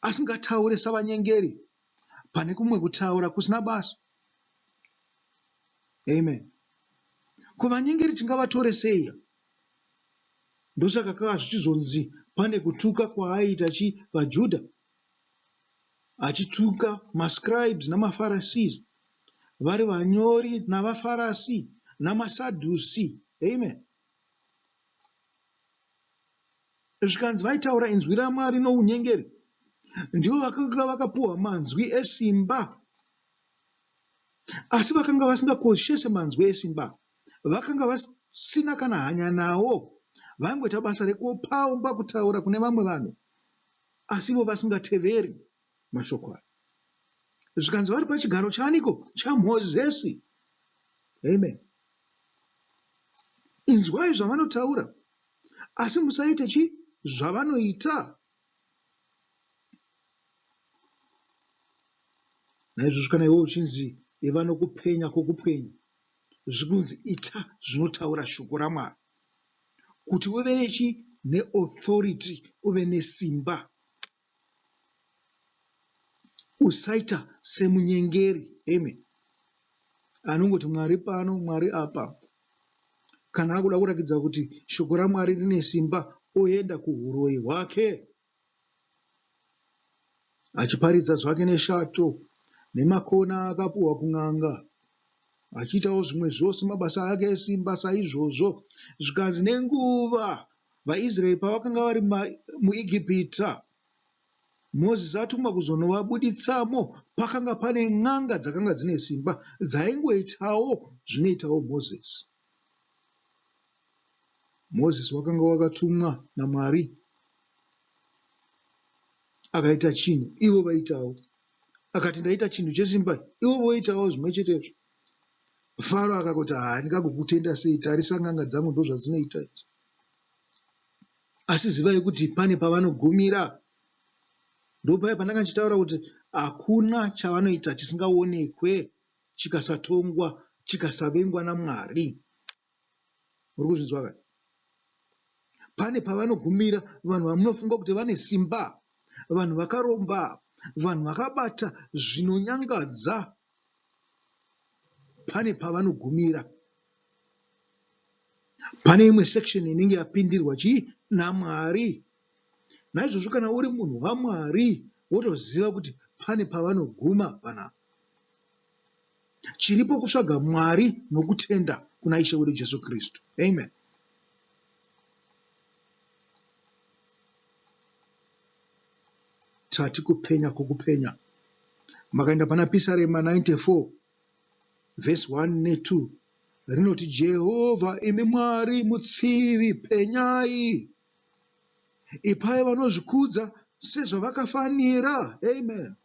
asingataure savanyengeri pane kumwe kutaura kusina basa. Amen. Ko vanyengeri tingavatore sei? Ndosaka kava zvichizonzi pane kutuka kwaaiita chi vaJudha achituka mascribes namaPharisees vari vanyori navaFarasi namaSadhusi. Amen. Zvikanzi vaitaura inzwi raMwari nounyengeri ndivo vakanga vakapuwa manzwi esimba asi vakanga vasingakoshese manzwi esimba. Vakanga vasina kana hanya nawo. Vaingoita basa rekupaumba kutaura kune vamwe vanhu asi ivo vasingateveri mashoko aya. Zvikanzi vari pachigaro chaaniko? ChaMozisi. Amen. Inzwai zvavanotaura, asi musaite chi zvavanoita. Naizvozvo kana iwe uchinzi iva nokupenya kwokupwenya, zvikunzi ita zvinotaura shoko raMwari kuti uve nechi neauthority, uve nesimba. Usaita semunyengeri, amen, anongoti Mwari pano, Mwari apa. Kana akuda kurakidza kuti shoko raMwari rine simba, oenda kuhuroyi hwake achiparidza zvake neshato nemakona aakapuhwa kun'anga achiitawo zvimwe zvose mabasa ake esimba saizvozvo. Zvikanzi nenguva VaIsraeri pavakanga vari muEgipita, Mozisi atumwa kuzonovabuditsamo, pakanga pane n'anga dzakanga dzine simba dzaingoitawo zvinoitawo Mozisi. Mozisi wakanga wakatumwa naMwari akaita chinhu, ivo vaitawo. Akati ndaita chinhu chesimba, ivo voitawo zvimwe chetezvo. Faro akangoti haa ndingagokutenda sei tarisa n'anga dzangu ndozvadzinoita idzi. Asi zivai kuti pane pavanogumira. Ndopaya pandanga ndichitaura kuti hakuna chavanoita chisingaonekwe chikasatongwa chikasavengwa naMwari. Muri kuzvinzwa ka? Pane pavanogumira vanhu vamunofunga kuti vane simba, vanhu vakaromba, vanhu vakabata zvinonyangadza pane pavanogumira. Pane imwe section inenge yapindirwa chii naMwari. Naizvozvo kana uri munhu waMwari wotoziva kuti pane pavanoguma panapa. Chiripo kutsvaga Mwari nokutenda kuna Ishe wedu Jesu Kristu. Amen. Tati kupenya kwokupenya. Makaenda pana Pisarema 94 vhesi 1 ne 2 rinoti, Jehovha, imi Mwari mutsivi, penyai, ipai vanozvikudza sezvavakafanira. Amen.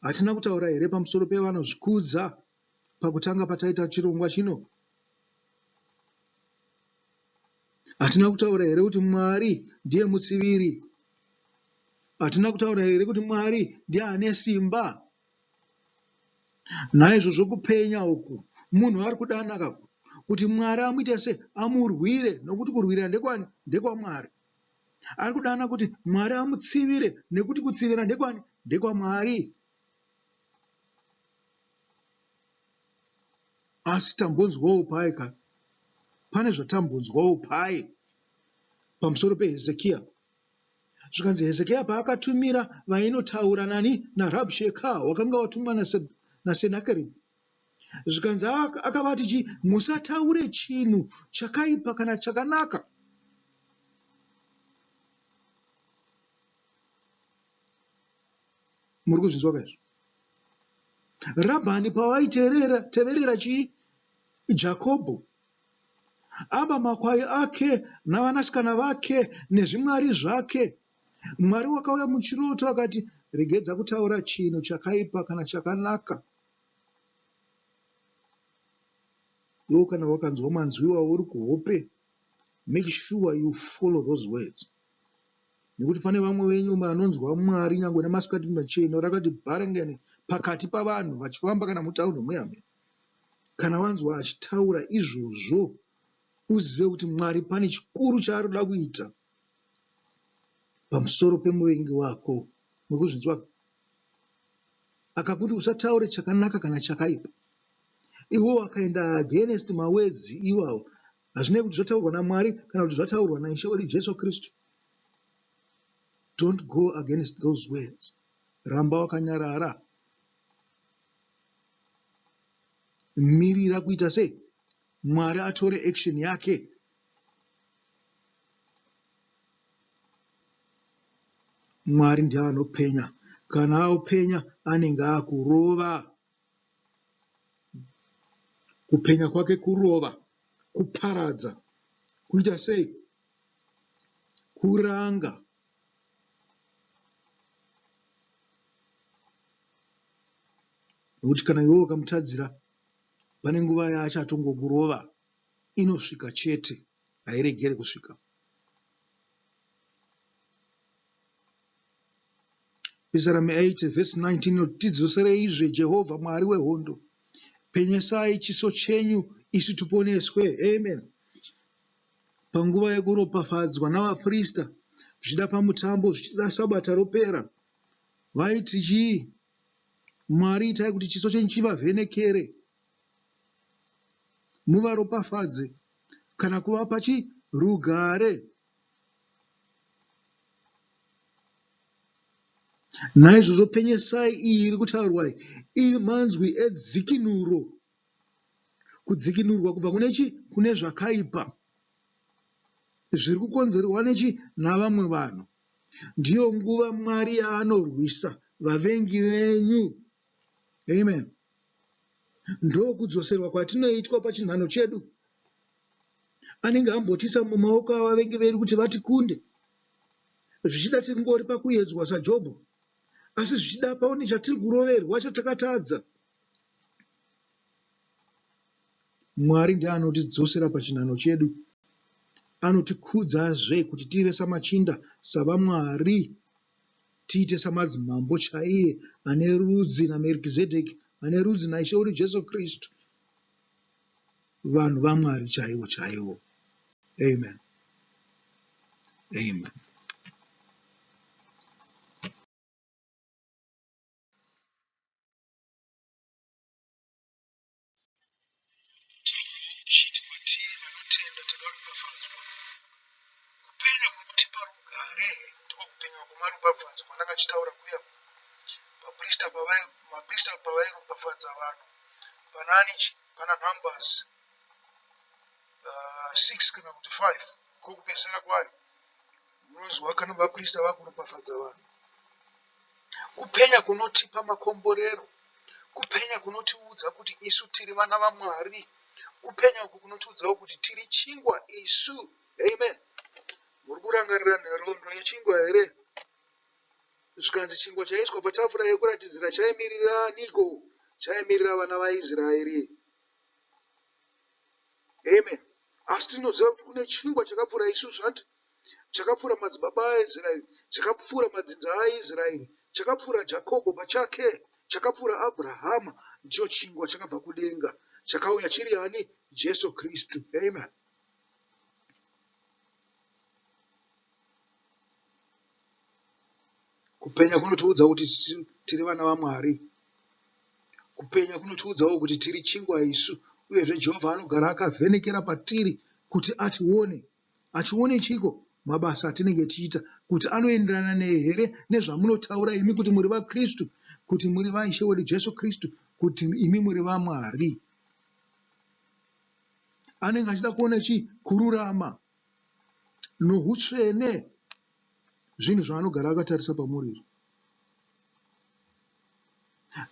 Hatina kutaura here pamusoro pevanozvikudza pakutanga pataita chirongwa chino? Hatina kutaura here kuti Mwari ndiye mutsiviri? Hatina kutaura here kuti Mwari ndiye ane simba? Naizvozvo kupenya uku munhu ari kudanaka kuti Mwari amuite se amurwire nokuti kurwira ndekwani? NdekwaMwari. Ari kudana kuti Mwari amutsivire nekuti kutsivira ndekwani? NdekwaMwari. Asi tambonzwawo pai ka? Pane zvatambonzwawo pai pamusoro peHezekia? Zvikanzi Hezekia paakatumira vainotaura nani naRabsheka wakanga watumwa naSenakeribhu. Zvikanzi akavati chii? Musataure chinhu chakaipa kana chakanaka. Muri kuzvinzwa ka izvo? Rabhani pavaiteerera teverera chii? Jakobho. Aba makwai ake navanasikana vake nezvimwari zvake. Mwari wakauya muchiroto akati, Regedza kutaura chinhu chakaipa kana chakanaka. Iwe kana wakanzwa manzwi iwawo uri kuhope, make sure you follow those words. Nekuti pane vamwe venyu vanonzwa Mwari nyangwe nemasikati machena rakati bharengene pakati pavanhu vachifamba kana mutauni muya muya. Kana wanzwa achitaura izvozvo uzive kuti Mwari pane chikuru chaari kuda kuita pamusoro pemuvengi wako. Muri kuzvinzwa? Akakuti usataure chakanaka kana chakaipa. Iwe wakaenda against mawords iwawo. Hazvinei kuti zvataurwa naMwari kana kuti zvataurwa naIshe wedu Jesu Kristu. Don't go against those words. Ramba wakanyarara. Mirira kuita sei? Mwari atore action yake. Mwari ndiye anopenya. Kana apenya anenge akurova. Kupenya kwake kurova, kuparadza, kuita sei? Kuranga. Nekuti kana iwe ukamutadzira pane nguva yaachatongokurova inosvika chete hairegere kusvika. Pisarami 8 vhesi 19 inoti, Tidzosereizve, Jehovha Mwari wehondo, penyesai chiso chenyu isu tiponeswe. Amen. Panguva yekuropafadzwa navaprista, zvichida pamutambo, zvichida Sabata ropera, vaiti chii? Mwari itai kuti chiso chenyu chivavhenekere, muvaropafadze, kana kuvapa chi rugare. Naizvozvo penyesai iyi iri kutaurwa iyi manzwi edzikinuro, kudzikinurwa kubva kune chi kune zvakaipa zviri kukonzerwa nechi navamwe vanhu. Ndiyo nguva Mwari yaanorwisa vavengi venyu. Amen. Ndokudzoserwa kwatinoitwa pachinhano chedu. Anenge ambotiisa mumaoko avavengi vedu kuti vatikunde. Zvichida tingori pakuyedzwa saJobho, asi zvichida pane chatiri kuroverwa chatakatadza. Mwari ndiye anotidzosera pachinhano chedu. Anotikudzazve kuti tive samachinda, savamwari, tiite samadzimambo chaiye ane rudzi naMerkizedeki, ane rudzi naIshe wedu Jesu Kristu. Vanhu vaMwari chaivo chaivo. Amen. Amen. Taurawo uchiti kwatiri vanotenda takaropafadzwa. Kupenya kuri kutipa rugare ndiko kupenya kwemaropafadzo kwandanga ndichitaura kuya. Vaprista pavai Vaprista pavairopafadza vanhu panani pana Numbers 6 kana kuti 5 kwokupedzisira kwayo, munonzwa kana vaprista vakuropafadza vanhu. Kupenya kunotipa makomborero. Kupenya kunotiudza kuti isu tiri vana vaMwari. Kupenya uku kunotiudzawo kuti tiri chingwa isu. Amen. Muri kurangarira nhoroondo yechingwa here? Zvikanzi chingwa chaiiswa patafura yekuratidzira chaimirira aniko? Chaimirira vana vaIsraeri. Amen. Asi tinoziva kuti kune chingwa chakapfuura isusu, hanti? Chakapfuura madzibaba aIsraeri, chakapfuura madzinza aIsraeri, chakapfuura Jakobho pachake, chakapfuura Abrahama. Ndicho chingwa chakabva kudenga, chakauya chiri ani? Jesu Kristu. Amen. Kupenya kunotiudza kuti tiri vana vaMwari. Kupenya kunotiudzawo kuti tiri chingwa isu, uyezve Jehovha anogara akavhenekera patiri kuti atione. Achione chiiko? Mabasa atinenge tichiita, kuti anoenderana here nezvamunotaura imi kuti muri vaKristu, kuti muri vaIshe wedu Jesu Kristu, kuti imi muri vaMwari. Anenge achida kuona chii? Kururama nohutsvene, zvinhu zvaanogara akatarisa pamuri izvi.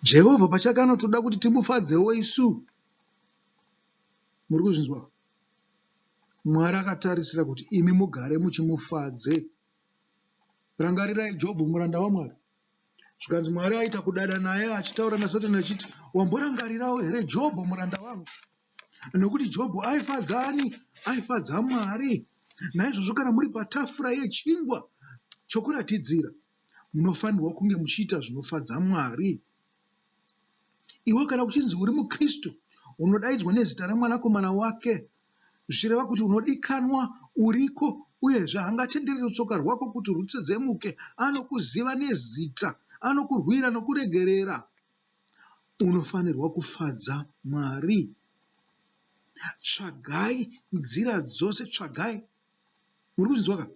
Jehovha pachake anotoda kuti timufadzewo isu. Muri kuzvinzwa? Mwari akatarisira kuti imi mugare muchimufadze. Rangarirai Jobho muranda waMwari. Zvikanzi Mwari aita kudada naye achitaura naSatani achiti, Wamborangarirawo here Jobho muranda wangu? Nokuti Jobho aifadza ani? Aifadza Mwari. Naizvozvo kana muri patafura yechingwa chokuratidzira, munofanirwa kunge muchiita zvinofadza Mwari. Iwe kana kuchinzi uri muKristu, unodaidzwa nezita reMwanakomana wake, zvichireva kuti unodikanwa, uriko, uyezve haangatenderi rutsoka rwako kuti rwutsedzemuke. Anokuziva nezita, anokurwira nokuregerera. Unofanirwa kufadza Mwari. Tsvagai nzira dzose, tsvagai. Muri kuzvinzwa ka?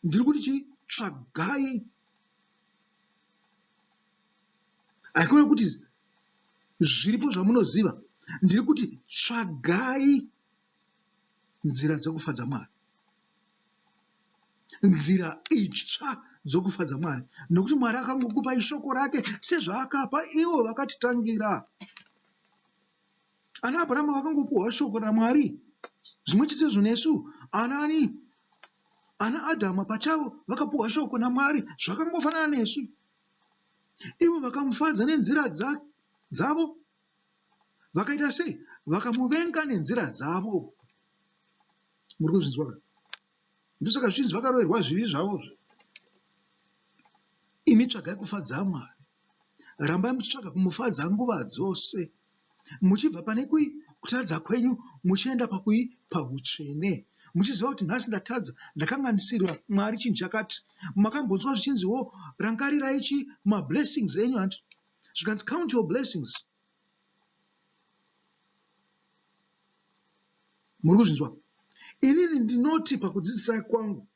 Ndiri kuti chii? Tsvagai. Haikona kuti zviripo zvamunoziva. Ndiri kuti tsvagai nzira dzekufadza Mwari. Nzira itsva dzokufadza Mwari. Nokuti Mwari akangokupai shoko rake sezvaakapa ivo vakatitangira. Ana Abrahama vakangopuhwa shoko raMwari. Zvimwe chetezvo nesu. Ana ani? Ana Adhama pachavo vakapuhwa shoko naMwari. Zvakangofanana nesu. Ivo vakamufadza nenzira dzavo. Vakaita sei? Vakamuvenga nenzira dzavo. Muri kuzvinzwa ka? Ndosaka zvichinzi vakaroverwa zvivi zvavo. Imi tsvagai kufadza Mwari. Rambai muchitsvaga kumufadza nguva dzose. Muchibva pane kutadza kwenyu muchienda pakui pahutsvene. Muchiziva kuti nhasi ndatadza, ndakanganisirwa Mwari chinhu chakati. Makambonzwa zvichinziwo rangarirai chi mablessings enyu hanti? Zvikanzi count your blessings. Muri kuzvinzwa? Inini ndinoti pakudzidzisai kwangu,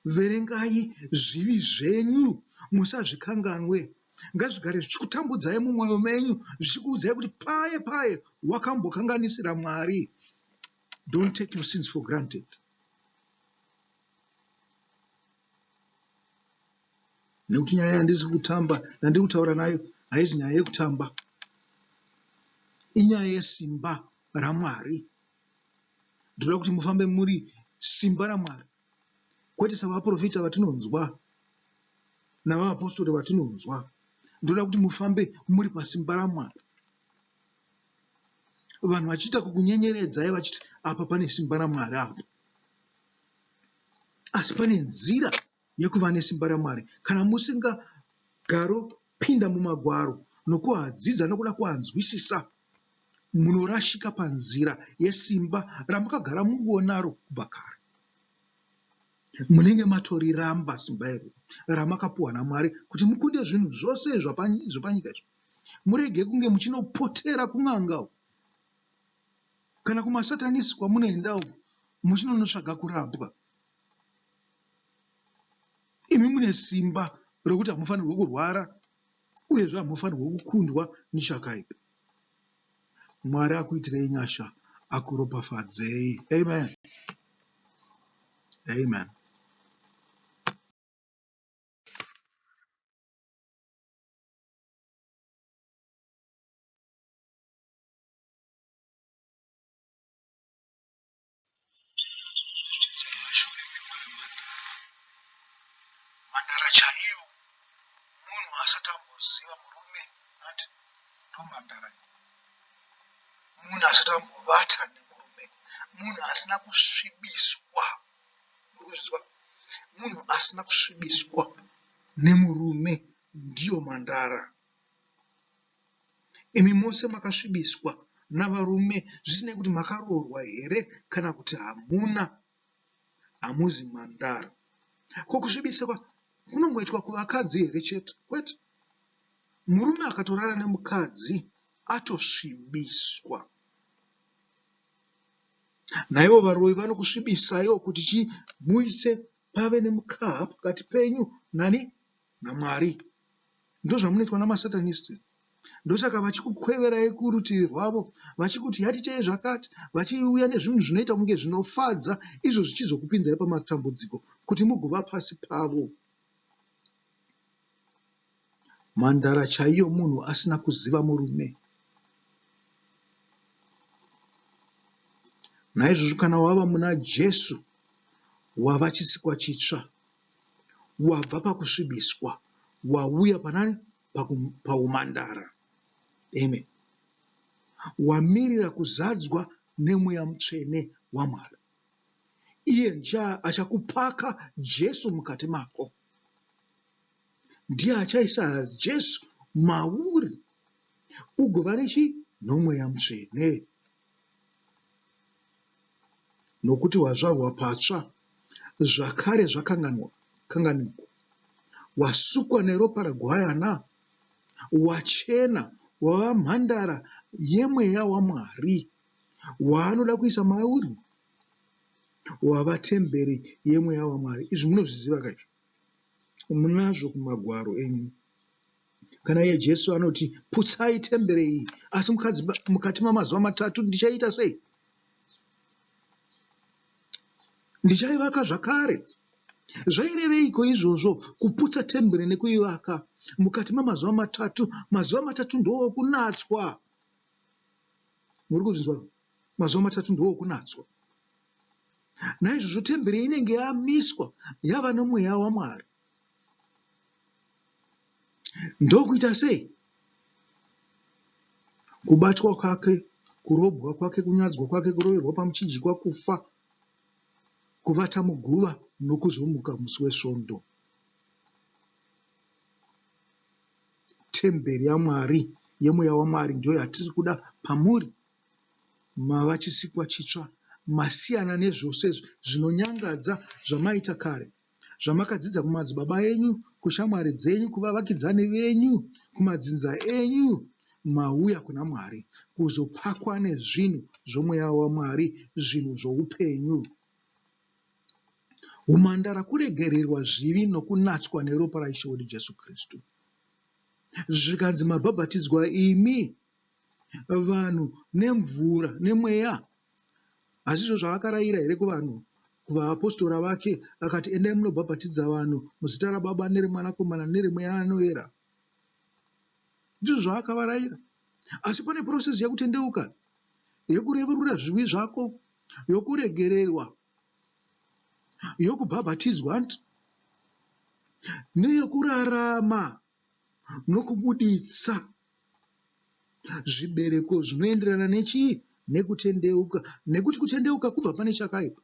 verengai zvivi zvenyu, musazvikanganwe. Ngazvigare zvichikutambudzai mumwoyo menyu, zvichikuudzai kuti paye paye wakambokanganisira Mwari. Don't take your sins for granted. Nekuti nyaya yandisi kutamba, yandiri kutaura nayo haizi nyaya yekutamba. Inyaya yesimba raMwari. Ndinoda kuti mufambe muri simba raMwari, kwete savaprofita vatinonzwa navaapostori vatinonzwa. Ndinoda kuti mufambe muri pasimba raMwari. Vanhu vachiita kukunyenyeredzai vachiti apa pane simba raMwari apa. Asi pane nzira yekuva nesimba raMwari kana musingagaropinda mumagwaro nokuadzidza nokuda kuanzwisisa munorashika panzira yesimba ramakagara mungonaro kubva kare. Munenge matoriramba simba iroro ramakapuwa naMwari kuti mukunde zvinhu zvose zvepanyika izvi. Murege kunge muchinopotera kun'anga uko kana kumasatanisi kwamunoenda uko muchinonotsvaga kurapwa. Imi mune simba rokuti hamufanirwe kurwara. Uyezve hamufanirwe kukundwa nechakaipa. Mwari akuitirei nyasha akuropafadzei. Amen. Amen. Mhandara chaiyo munhu asati amboziva murume hanti ndomhandara iyi. Munhu asati ambovata nemurume, munhu asina kusvibiswa. Muri kuzvinzwa? Munhu asina kusvibiswa nemurume ndiyo mhandara. Imi mose makasvibiswa navarume zvisinei kuti makaroorwa here kana kuti hamuna, hamuzi mhandara. Ko kusvibiswa kunongoitwa kuvakadzi here chete? Kwete. Murume akatorara nemukadzi atosvibiswa. Naivo varoyi vanokusvibisaiwo kuti chii muise pave nemukaha pakati penyu nani naMwari. Ndozvamunoitwa namaSatanist. Ndosaka vachikukweverai kurutivi rwavo vachikuti yatitei zvakati, vachiuya nezvinhu zvinoita kunge zvinofadza izvo zvichizokupinzai pamatambudziko kuti mugova pasi pavo. Mhandara chaiyo munhu asina kuziva murume. Naizvozvo kana wava muna Jesu wava chisikwa chitsva. Wabva pakusvibiswa wauya panani paumhandara. Amen. Wamirira kuzadzwa nemweya mutsvene waMwari. Iye ndiye achakupaka Jesu mukati mako. Ndiye achaisa Jesu mauri ugova nechii? Nomweya mutsvene. Nokuti wazvarwa patsva, zvakare zvakanganwa, kanganikwa. Wasukwa neropa raGwayana, wachena, wava mhandara yeMweya waMwari, waanoda kuisa mauri, wava temberi yeMweya waMwari. Izvi munozviziva ka izvi? Munazvo kumagwaro enyu. Kana iye Jesu anoti, Putsai tembere iyi, asi mukadzi, mukati mamazuva matatu ndichaita sei? Ndichaivaka zvakare. Zvaireveiko izvozvo, kuputsa tembere nekuivaka mukati mamazuva matatu? Mazuva matatu ndookunatswa. Muri kuzvinzwa? Mazuva matatu ndookunatswa. Naizvozvo tembere inenge yamiswa yava nomweya waMwari. Ndokuita sei? Kubatwa kwake, kurobwa kwake, kunyadzwa kwake, kuroverwa pamuchinjikwa, kufa, kuvata muguva nokuzomuka musi weSvondo. Temberi yaMwari, yeMweya waMwari ndiyo yatiri kuda pamuri. Mava chisikwa chitsva, masiyana nezvose zvinonyangadza zvamaiita kare. Zvamakadzidza kumadzibaba enyu, kushamwari dzenyu, kuvavakidzani venyu, kumadzinza enyu, mauya kuna Mwari kuzopakwa nezvinhu zvoMweya waMwari, zvinhu zvoupenyu. Humhandara kuregererwa zvivi nokunatswa neropa raIshe wedu Jesu Kristu. Zvikanzi mabhabhatidzwa imi vanhu nemvura nemweya. Hazvizvo zvaakarayira here kuvanhu, kuvaapostora vake, akati, Endai munobhabhatidza vanhu muzita raBaba nereMwanakomana nereMweya Anoera? Ndizvo zvaakavarayira. Asi pane process yekutendeuka, yekurevurura zvivi zvako, yokuregererwa, yokubhabhatidzwa neyokurarama nokubuditsa zvibereko zvinoenderana nechii? Nekutendeuka. Nekuti kutendeuka kubva pane chakaipa.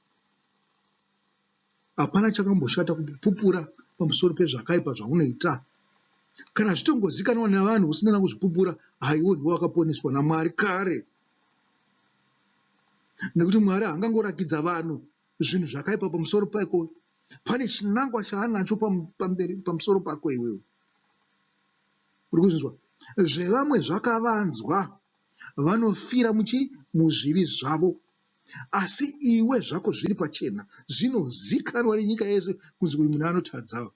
Hapana chakamboshata kupupura pamusoro pezvakaipa zvaunoita. Kana zvitongozikanwa navanhu usina na kuzvipupura, haiwo ndiwe wakaponeswa naMwari kare. Nekuti Mwari haangangorakidza vanhu zvinhu zvakaipa pamusoro pako. Pane chinangwa chaanacho pamberi pamusoro pako iwewe. Uri kuzvinzwa? Zvevamwe zvakavanzwa, vanofira muchi muzvivi zvavo. Asi iwe zvako zviri pachena, zvinozikanwa nenyika yese kunzi uyu munhu anotadza.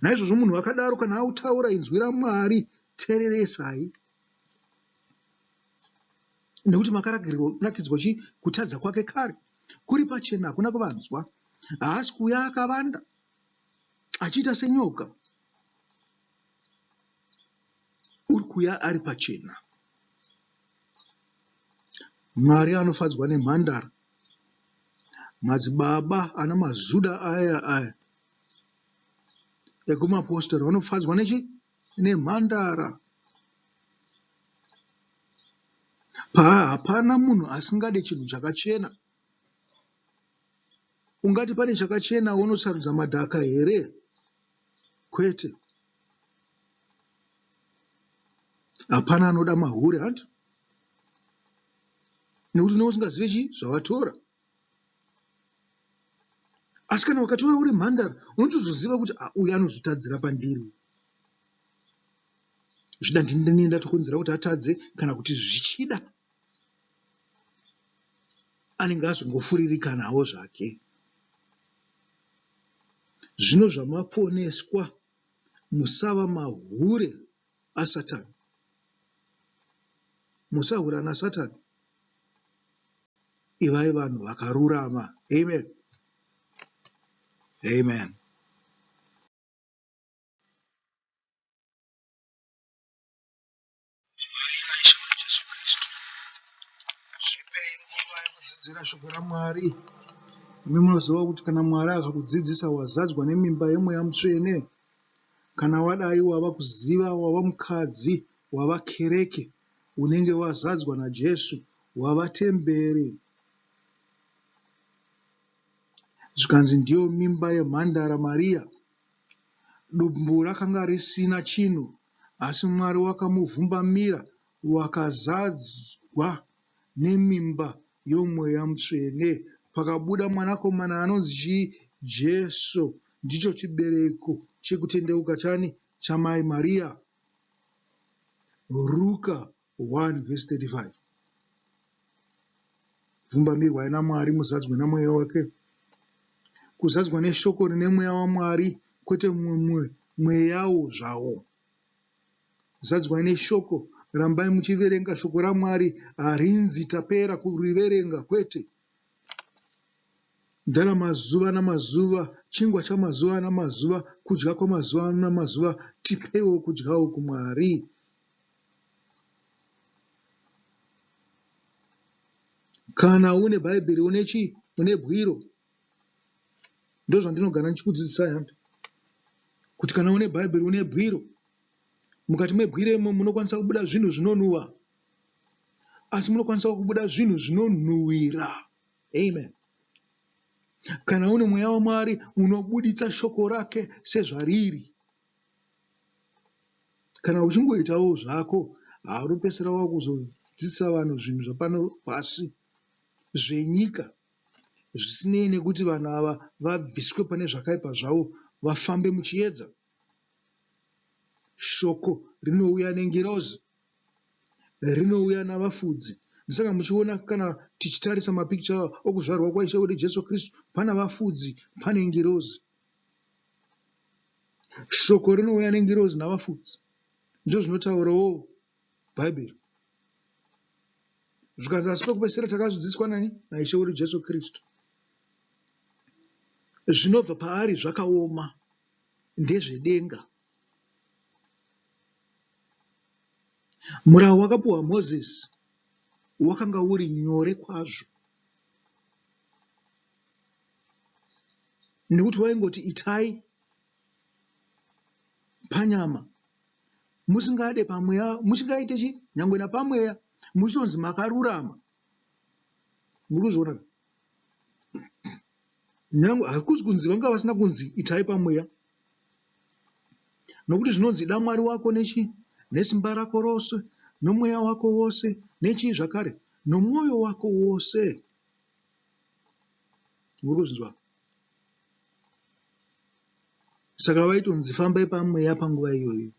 Naizvozvo munhu akadaro kana autaura inzwi raMwari, tereresai. Nekuti makarakidzwa chii? Kutadza kwake kare kuri pachena, hakuna kuvanzwa. Haasi kuuya akavanda achiita senyoka. Uri kuuya ari pachena. Mwari anofadzwa nemhandara. Madzibaba ana mazuda aya aya ekumapostori vanofadzwa nechi nemhandara. Paa hapana munhu asingade chinhu chakachena. Ungati pane chakachena wonosarudza madhaka here? Kwete. Hapana anoda mahure hanti? Nekuti unenge usingazive chii zvawatora. Asi kana wakatora uri mhandara unotozoziva kuti ah, uyu anozotadzira pandiri. Zvida ndini ndatokonzera kuti atadze kana kuti zvichida anenge azongofuririkanawo zvake. Zvino zvamaponeswa musava mahure aSatani. Musahura naSatani. Ivai vanhu vakarurama. Amen. Amen. Ivai naIshe wedu Jesu Kristu. Zvipei nguva yekudzidzira shoko raMwari. Imi munoziva kuti kana Mwari akakudzidzisa wazadzwa nemimba yemweya mutsvene. Kana wadai wava kuziva wava mukadzi wava kereke unenge wazadzwa naJesu wava temberi. Zvikanzi ndiyo mimba yemhandara Maria. Dumbu rakanga risina chinhu, asi Mwari wakamuvhumbamira wakazadzwa nemimba yoMweya Mutsvene. Pakabuda mwanakomana anonzi chii? Jesu. Ndicho chibereko chekutendeuka chani? Chamai Maria. Ruka 1 vhesi 35. Vhumbamirwai naMwari muzadzwe naMweya wake. Kuzadzwa neshoko rine Mweya waMwari kwete mumwe mweyawo zvawo. Zadzwai neshoko, rambai muchiverenga shoko raMwari, harinzi tapera kuriverenga kwete. Ndaramazuva namazuva, chingwa chamazuva namazuva, kudya kwamazuva namazuva, tipeiwo kudya uku Mwari. Kana une Bhaibheri une chii? Une bwiro. Ndozvandinogara ndichikudzidzisai hanti. Kuti kana une Bhaibheri une bwiro. Mukati mebwiro imomo munokwanisa kubuda zvinhu zvinonhuwa. Asi munokwanisawo kubuda zvinhu zvinonhuwira. Amen. Kana une mweya waMwari unobuditsa shoko rake sezvariri. Kana uchingoitawo zvako haa unopedzisira wakuzodzidzisa vanhu zvinhu zvapano pasi zvenyika zvisinei nekuti vanhu ava vabviswe pane zvakaipa zvavo vafambe muchiedza. Shoko rinouya nengirozi, rinouya navafudzi. Ndosaka muchiona kana tichitarisa mapikicha okuzvarwa kwaIshe wedu Jesu Kristu pana vafudzi, pane ngirozi. Shoko rinouya nengirozi navafudzi. Ndozvinotaurawo Bhaibheri. Zvikanzi asi pekupedzisira takazvidzidziswa nani? NaIshe wedu Jesu Kristu. Zvinobva paari zvakaoma, ndezvedenga. Murau wakapiwa Mozisi wakanga uri nyore kwazvo. Nekuti waingoti itai panyama musingade pamweya musingaite chi nyangwe napamweya muchitonzi makarurama. Muri kuzviona ka? Nyangwe hakusi kunzi vanga vasina kunzi itai pamweya. Nokuti zvinonzi ida Mwari wako nechi nesimba rako rose nomweya wako wose nechii zvakare nomwoyo wako wose. Muri kuzvinzwa? Saka vaitonzi fambai pamweya panguva iyoyo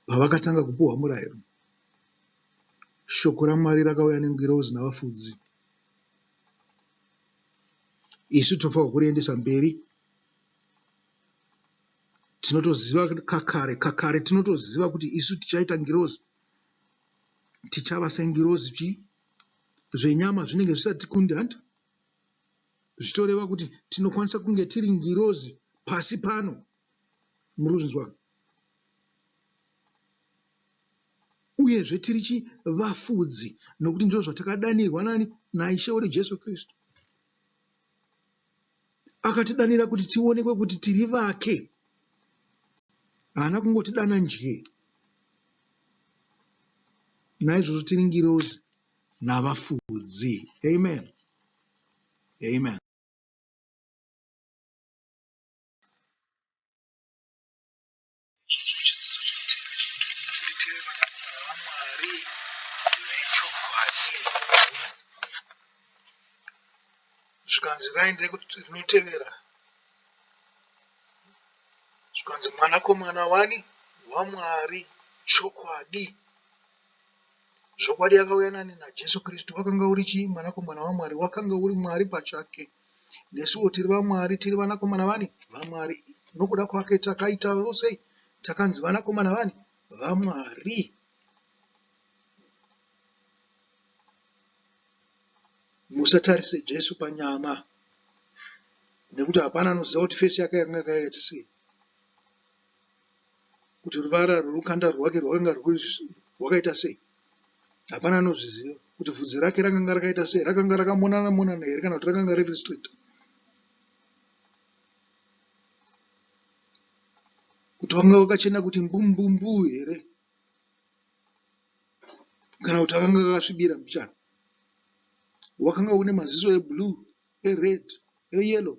pavakatanga kupuhwa murayiro. Shoko raMwari rakauya nengirozi navafudzi. Isu tofanirwa kuriendesa mberi. Tinotoziva kakare, kakare tinotoziva kuti isu tichaita ngirozi. Tichava sengirozi chii? Zvenyama zvinenge zvisati kundi hanti? Zvichitoreva kuti tinokwanisa kunge tiri ngirozi pasi pano. Muri kuzvinzwa? Uyezve tiri chi vafudzi nokuti ndizvo zvatakadanirwa nani? NaIshe wedu Jesu Kristu. Akatidanira kuti tionekwe kuti tiri vake. Haana kungotidana njee. Naizvozvo tiri ngirozi navafudzi. Amen. Amen. Ichi chidzidzo chinotevera chinotiudza kuti tive vanakomana vaMwari vechokwadi. Zvikanzi raini rinotevera zvikanzi mwanakomana wani waMwari chokwadi. Zvokwadi yakauya nani naJesu Kristu wakanga uri chii? Mwanakomana waMwari wakanga uri Mwari pachake. Nesuwo tiri vaMwari, tiri vanakomana vani? VaMwari. Nokuda kwake takaitawo sei? Takanzi vanakomana vani? VaMwari. Musatarise Jesu panyama nekuti hapana anoziva kuti fesi yake yakanga yakaita sei, kuti ruvara rwerukanda rwake rwakanga rwakaita sei. Hapana anozviziva kuti bvudzi rake rakanga rakaita sei, rakanga rakamonana monana here kana kuti rakanga riri straight. Kuti wanga wakachena kuti mbumbumbu here kana kuti akanga akasvibira mbichana. Wakanga une maziso eblue, ered, eyellow.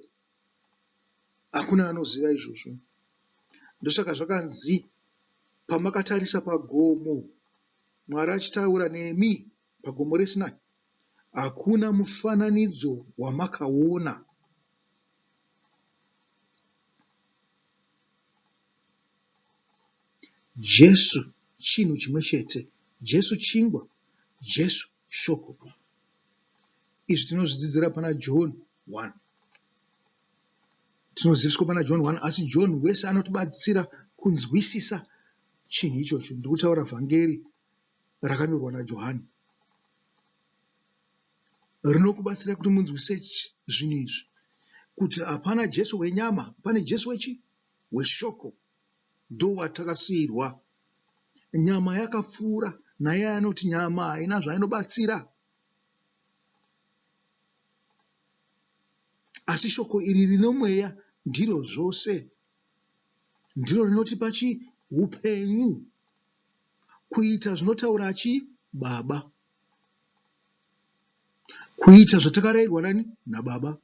Hakuna anoziva izvozvo. Ndosaka zvakanzi pamakatarisa pagomo Mwari achitaura nemi pagomo reSinai, hakuna mufananidzo wamakaona. Jesu chinhu chimwe chete. Jesu chingwa. Jesu shoko. Izvi tinozvidzidzira pana John 1. Tinoziviswa pana John 1 asi John wese anotibatsira kunzwisisa chinhu ichocho. Ndiri kutaura vhangeri rakanyorwa naJohani. Rinokubatsirai kuti munzwisise zvinhu izvi kuti hapana Jesu wenyama, pane Jesu wechi weshoko ndowatakasiirwa. Nyama yakapfuura naiye anoti nyama haina zvainobatsira. Asi shoko iri rine mweya ndiro zvose. Ndiro rinotipa chi upenyu. Kuita zvinotaura chi Baba. Kuita zvatakarairwa nani? NaBaba.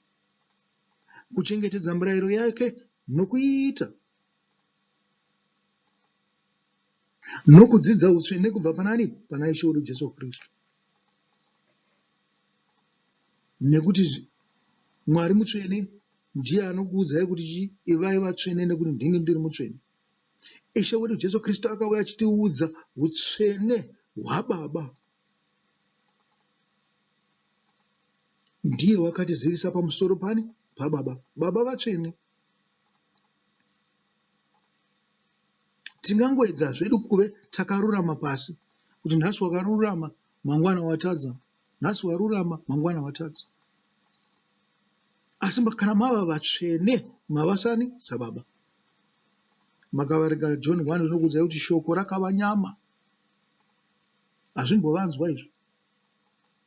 Kuchengetedza mirayiro yake nokuiita. Nokudzidza hutsvene kubva panani? Pana Ishe wedu Jesu Kristu. Nekuti Mwari mutsvene ndiye anokuudzai kuti chii? Ivai vatsvene nekuti ndini ndiri mutsvene. Ishe wedu Jesu Kristu akauya achitiudza hutsvene hwaBaba. Ndiye wakatizivisa pamusoro pani? PaBaba. Baba vatsvene. Tingangoedza zvedu kuve takarurama pasi kuti nhasi wakarurama mangwana watadza, nhasi warurama mangwana watadza. Asi kana mava vatsvene mava sani? SaBaba. Makaverenga John 1 rinokuudzai kuti shoko rakava nyama. Hazvimbovanzwa izvo.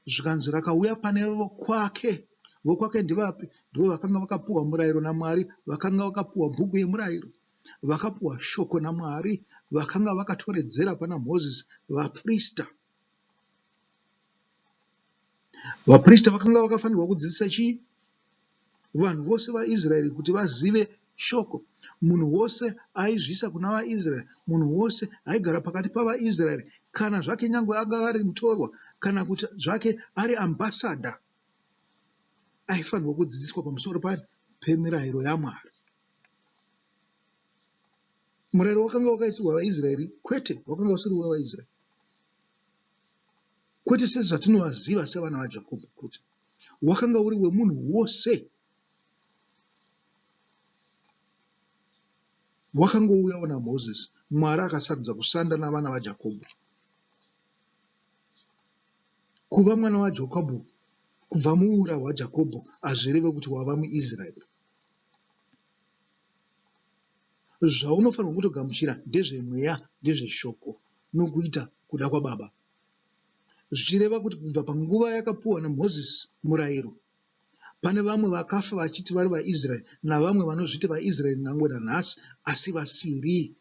Zvikanzi rakauya pane vokwake. Vokwake ndivapi? Ndivo vakanga vakapuwa murayiro naMwari, vakanga vakapuwa bhuku yemurayiro, vakapuwa shoko naMwari, vakanga vakatoredzera pana Mozisi, vaprista. Vaprista vakanga vakafanirwa kudzidzisa chii? Vanhu vose vaIsraeri kuti vazive shoko. Munhu wose aizviisa kuna vaIsraeri, munhu wose aigara pakati pavaIsraeri, kana zvake nyangwe anga ari mutorwa kana kuti zvake ari ambassador, aifanirwa kudzidziswa pamusoro pani pemirayiro yaMwari. Murayiro wakanga wakaisirwa vaIsraeri? Kwete, wakanga usiri wevaIsraeri. Kwete sezvatinovaziva sevana vaJakobho, kwete. Wakanga uri wemunhu wose. Wakangouyawo naMozisi. Mwari akasarudza kusanda navana vaJakobho. Kuva mwana waJakobho, kubva muura hwaJakobho, hazvireve kuti wava muIsraeri. Zvaunofanirwa kutogamuchira ndezvemweya, ndezveshoko nokuita kuda kwaBaba. Zvichireva kuti kubva panguva yakapuwa naMozisi murayiro, pane vamwe vakafa vachiti vari vaIsraeri navamwe vanozviti vaIsraeri nangwe nanhasi asi vasiri.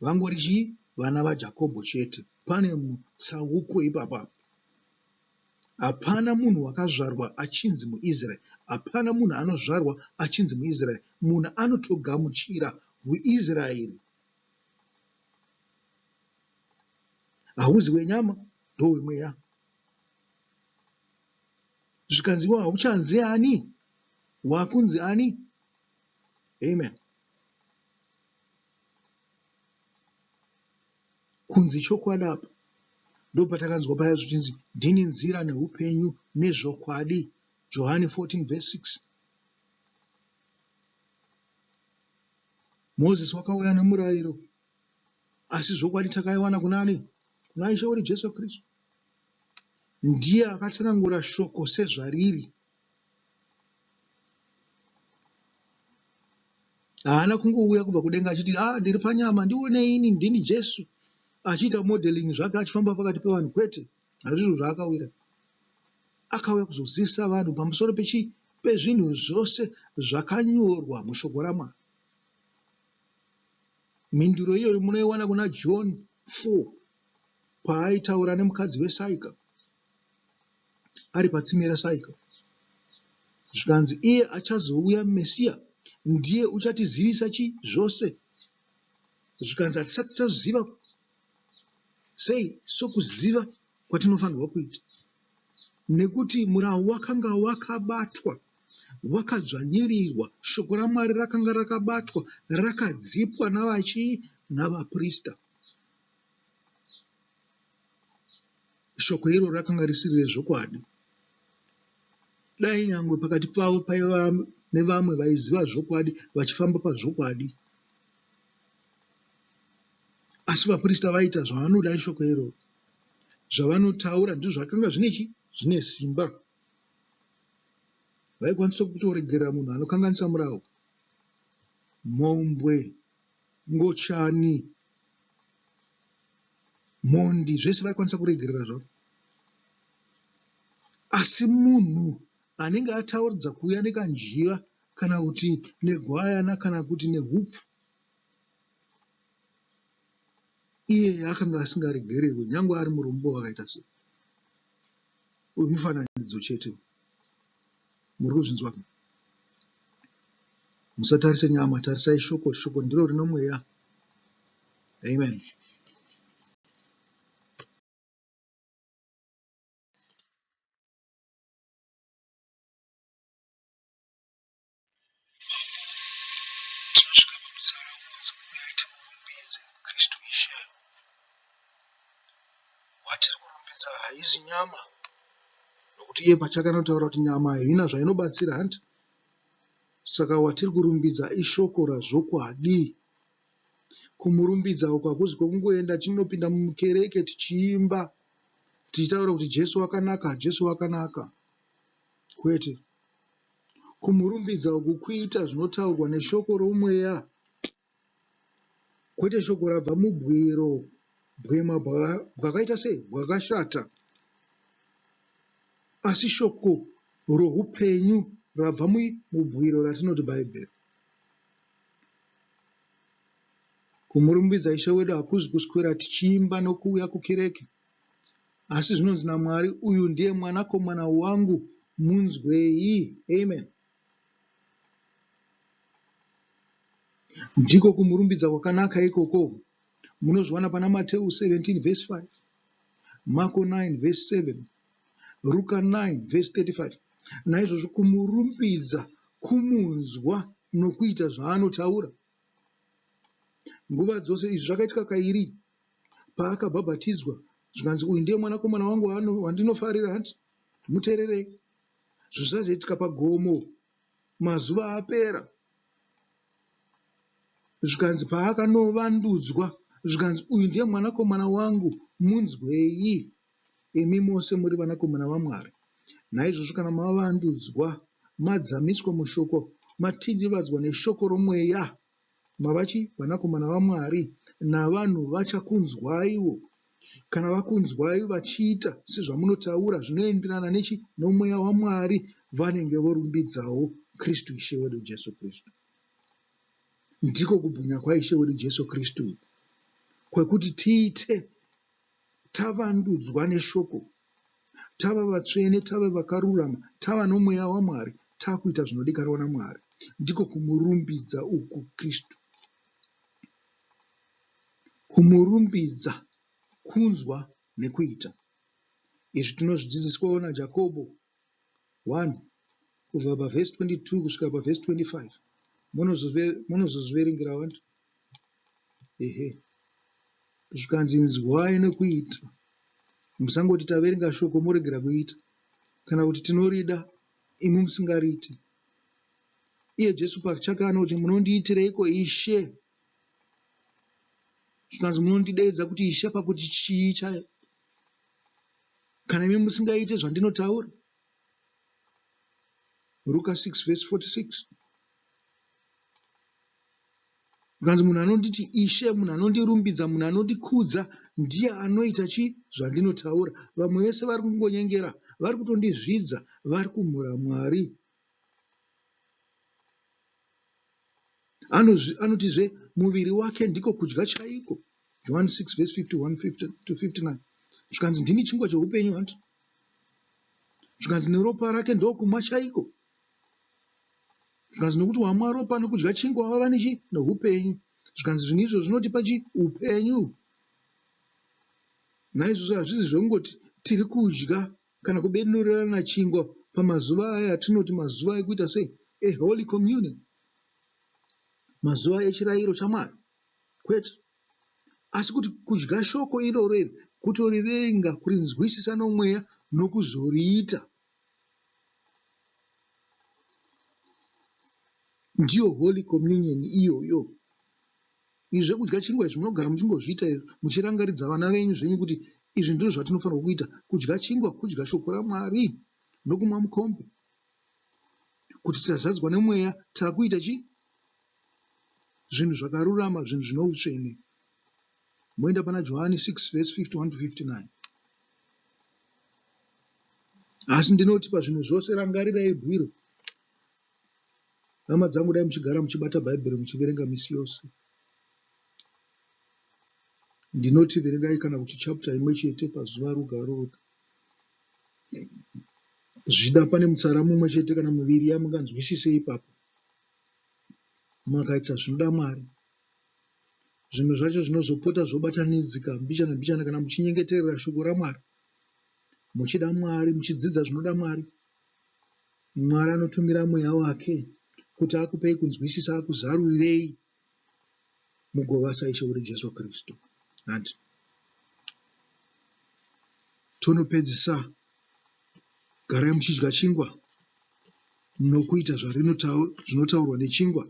Vangori chii? Vana vaJakobho chete. Pane mutsauko ipapa. Hapana munhu wakazvarwa achinzi muIsraeri. Hapana munhu anozvarwa achinzi muIsraeri. Munhu anotogamuchira huIsraeri. Hauzi wenyama, ndowemweya. Zvikanzi iwe hauchanzi ani? Wakunzi ani? Amen. Kunzi chokwadi apa ndopatakanzwa paya zvichinzi ndini nzira neupenyu nezvokwadi Johani 14 verse 6. Moses wakauya nemurayiro asi zvokwadi takaiwana kuna ani? Kuna Ishe wedu Jesu Kristu. Ndiye akatsanangura shoko sezvariri. Haana kungouya kubva kudenga achiti ah ndiri panyama ndionei ini ndini Jesu achiita modeling zvake achifamba pakati pevanhu kwete hazvizvo zvaakawira. Akauya kuzozivisa vanhu pamusoro pechi pezvinhu zvose zvakanyorwa mushoko raMwari. Mhinduro iyoyo munoiwana kuna John 4 paaitaura nemukadzi weSaika. ari patsime raSaika. Zvikanzi, Iye achazouya Mesiya ndiye uchatizivisa chi zvose. Zvikanzi, Hatisati taziva sei sokuziva kwatinofanirwa kuita. Nekuti murau wakanga wakabatwa, wakadzvanyirirwa, shoko raMwari rakanga rakabatwa, rakadzipwa navachii? Navaprista. Shoko iroro rakanga risiri rezvokwadi. Dai nyangwe pakati pavo paiva nevamwe vaiziva zvokwadi vachifamba pazvokwadi. Asi vaprista vaiita zvavanoda neshoko iroro. Zvavanotaura ndizvo zvakanga zvine chi? Zvine simba. Vaikwanisa kutoregerera munhu anokanganisa murau, mhombwe, ngochani, mhondi zvese vaikwanisa kuregerera zvavo asi munhu anenge atauridza kuuya nekanjiva kana kuti negwayana kana kuti nehupfu iyeye akanga asingaregererwe nyangwe ari murombo wakaita sei uyu mufananidzo chete muri kuzvinzwa musatarise nyama tarisai shoko shoko ndiro rino mweya Amen. Tinosvika pamutsara unonzi uyai timurumbidze Kristu Ishe. Watiri kurumbidza haizi nyama, nokuti iye pachake anotaura kuti nyama haina zvainobatsira hanti? Saka watiri kurumbidza ishoko razvokwadi. Kumurumbidza uku hakuzi kwekungoenda tinopinda mukereke tichiimba tichitaura kuti Jesu wakanaka, Jesu wakanaka. Kwete. Kumurumbidza uku kuita zvinotaurwa neshoko romweya, kwete shoko rabva mubwiro, bwema bwakaita sei? Bwakashata. Asi shoko roupenyu rabva mubwiro ratinoti Bhaibheri. Kumurumbidza Ishe wedu hakuzi kuswera tichiimba nokuuya kukereke, asi zvinonzi naMwari, Uyu ndiye Mwanakomana wangu, munzwei. Amen. Ndiko kumurumbidza kwakanaka ikoko. Munozviwana pana Mateu 17 vhesi 5, Mako 9 vhesi 7, Ruka 9 vhesi 35. Naizvozvo kumurumbidza kumunzwa nokuita zvaanotaura. Nguva dzose izvi zvakaitika kairi paakabhabhatidzwa zvikanzi uyu ndiye mwanakomana wangu wandinofarira hanti muteererei. Zvisazoitika pagomo mazuva apera. Zvikanzi paakanovandudzwa, zvikanzi uyu ndiye mwanakomana wangu, munzwei, imi mose muri vanakomana vaMwari. Naizvozvo kana mavandudzwa, madzamiswa mushoko, matindivadzwa neshoko romweya, mavachi vanakomana vaMwari, navanhu vachakunzwaiwo. Kana vakunzwai vachiita sezvamunotaura zvinoenderana nechi nomweya waMwari, vanenge vorumbidzawo Kristu Ishe wedu Jesu Kristu. Ndiko kubwinya kwaIshe wedu Jesu Kristu uku, kwekuti tiite tavandudzwa neshoko, tava vatsvene, tava vakarurama, tava noMweya waMwari, takuita zvinodikanwa naMwari. Ndiko kumurumbidza uku Kristu. Kumurumbidza, kunzwa nekuita. Izvi tinozvidzidziswawo naJakobo 1 kubva pavhesi 22 kusvika pavhesi 25. Munozozviverengera vantu. Ehe. Zvikanzi inzwai nekuita. Musangoti taverenga shoko moregera kuita. Kana kuti tinorida imi musingariiti. Iye Jesu pachake anoti munondiitireiko Ishe? Zvikanzi munondideedza kuti Ishe pakuti chii chayo? Kana imi musingaite zvandinotaura. Ruka 6 verse 46. Zvikanzi munhu anonditi Ishe, munhu anondirumbidza, munhu anondikudza ndiye anoita chi zvandinotaura. Vamwe vese vari kungonyengera, vari kutondizvidza, vari kumhura Mwari. Anotizve muviri wake ndiko kudya chaiko. Johani 6 verse 51 to 59. Zvikanzi ndini chingwa cheupenyu hanti. Zvikanzi neropa rake ndokumwa chaiko. Zvikanzi nokuti wamwa ropa nokudya chingwa wava nechi neupenyu. Zvikanzi zvinhu izvo zvinotipa chi upenyu. Naizvozvo hazvisi zvekungoti tiri kudya kana kubenurerana chingwa pamazuva aya atinoti mazuva ekuita sei eHoly Communion, mazuva echirayiro chaMwari. Kwete. Asi kuti kudya shoko iroro iri, kutoriverenga, kurinzwisisa nomweya nokuzoriita. Ndiyo Holy Communion iyoyo. Izvi zvekudya chingwa izvi munogara muchingozviita izvi muchirangaridza vana venyu zvenyu kuti izvi ndizvo zvatinofanirwa kuita. Kudya chingwa kudya shoko raMwari nokumwa mukombe kuti tazadzwa nemweya takuita chi zvinhu zvakarurama zvinhu zvine utsvene. Moenda pana Johani 6 verse 51 to 59. Asi ndinoti pazvinhu zvose rangarirai bwiro. Hama dzangu dai muchigara muchibata Bhaibheri muchiverenga misi yose. Ndinoti verengai kana kuti chapter imwe chete pazuva roga roga. Zvichida pane mutsara mumwe chete kana miviri yamunganzwisise ipapo. Makaita zvinoda Mwari. Zvinhu zvacho zvinozopota zvobatanidzika mbichana mbichana kana muchinyengeterera shoko raMwari. Muchida Mwari, muchidzidza zvinoda Mwari. Mwari anotumira mweya wake kuti akupei kunzwisisa akuzarurirei mugova saIshe wedu Jesu Kristu. Hanti tonopedzisa garai muchidya chingwa nokuita zvinotaurwa nechingwa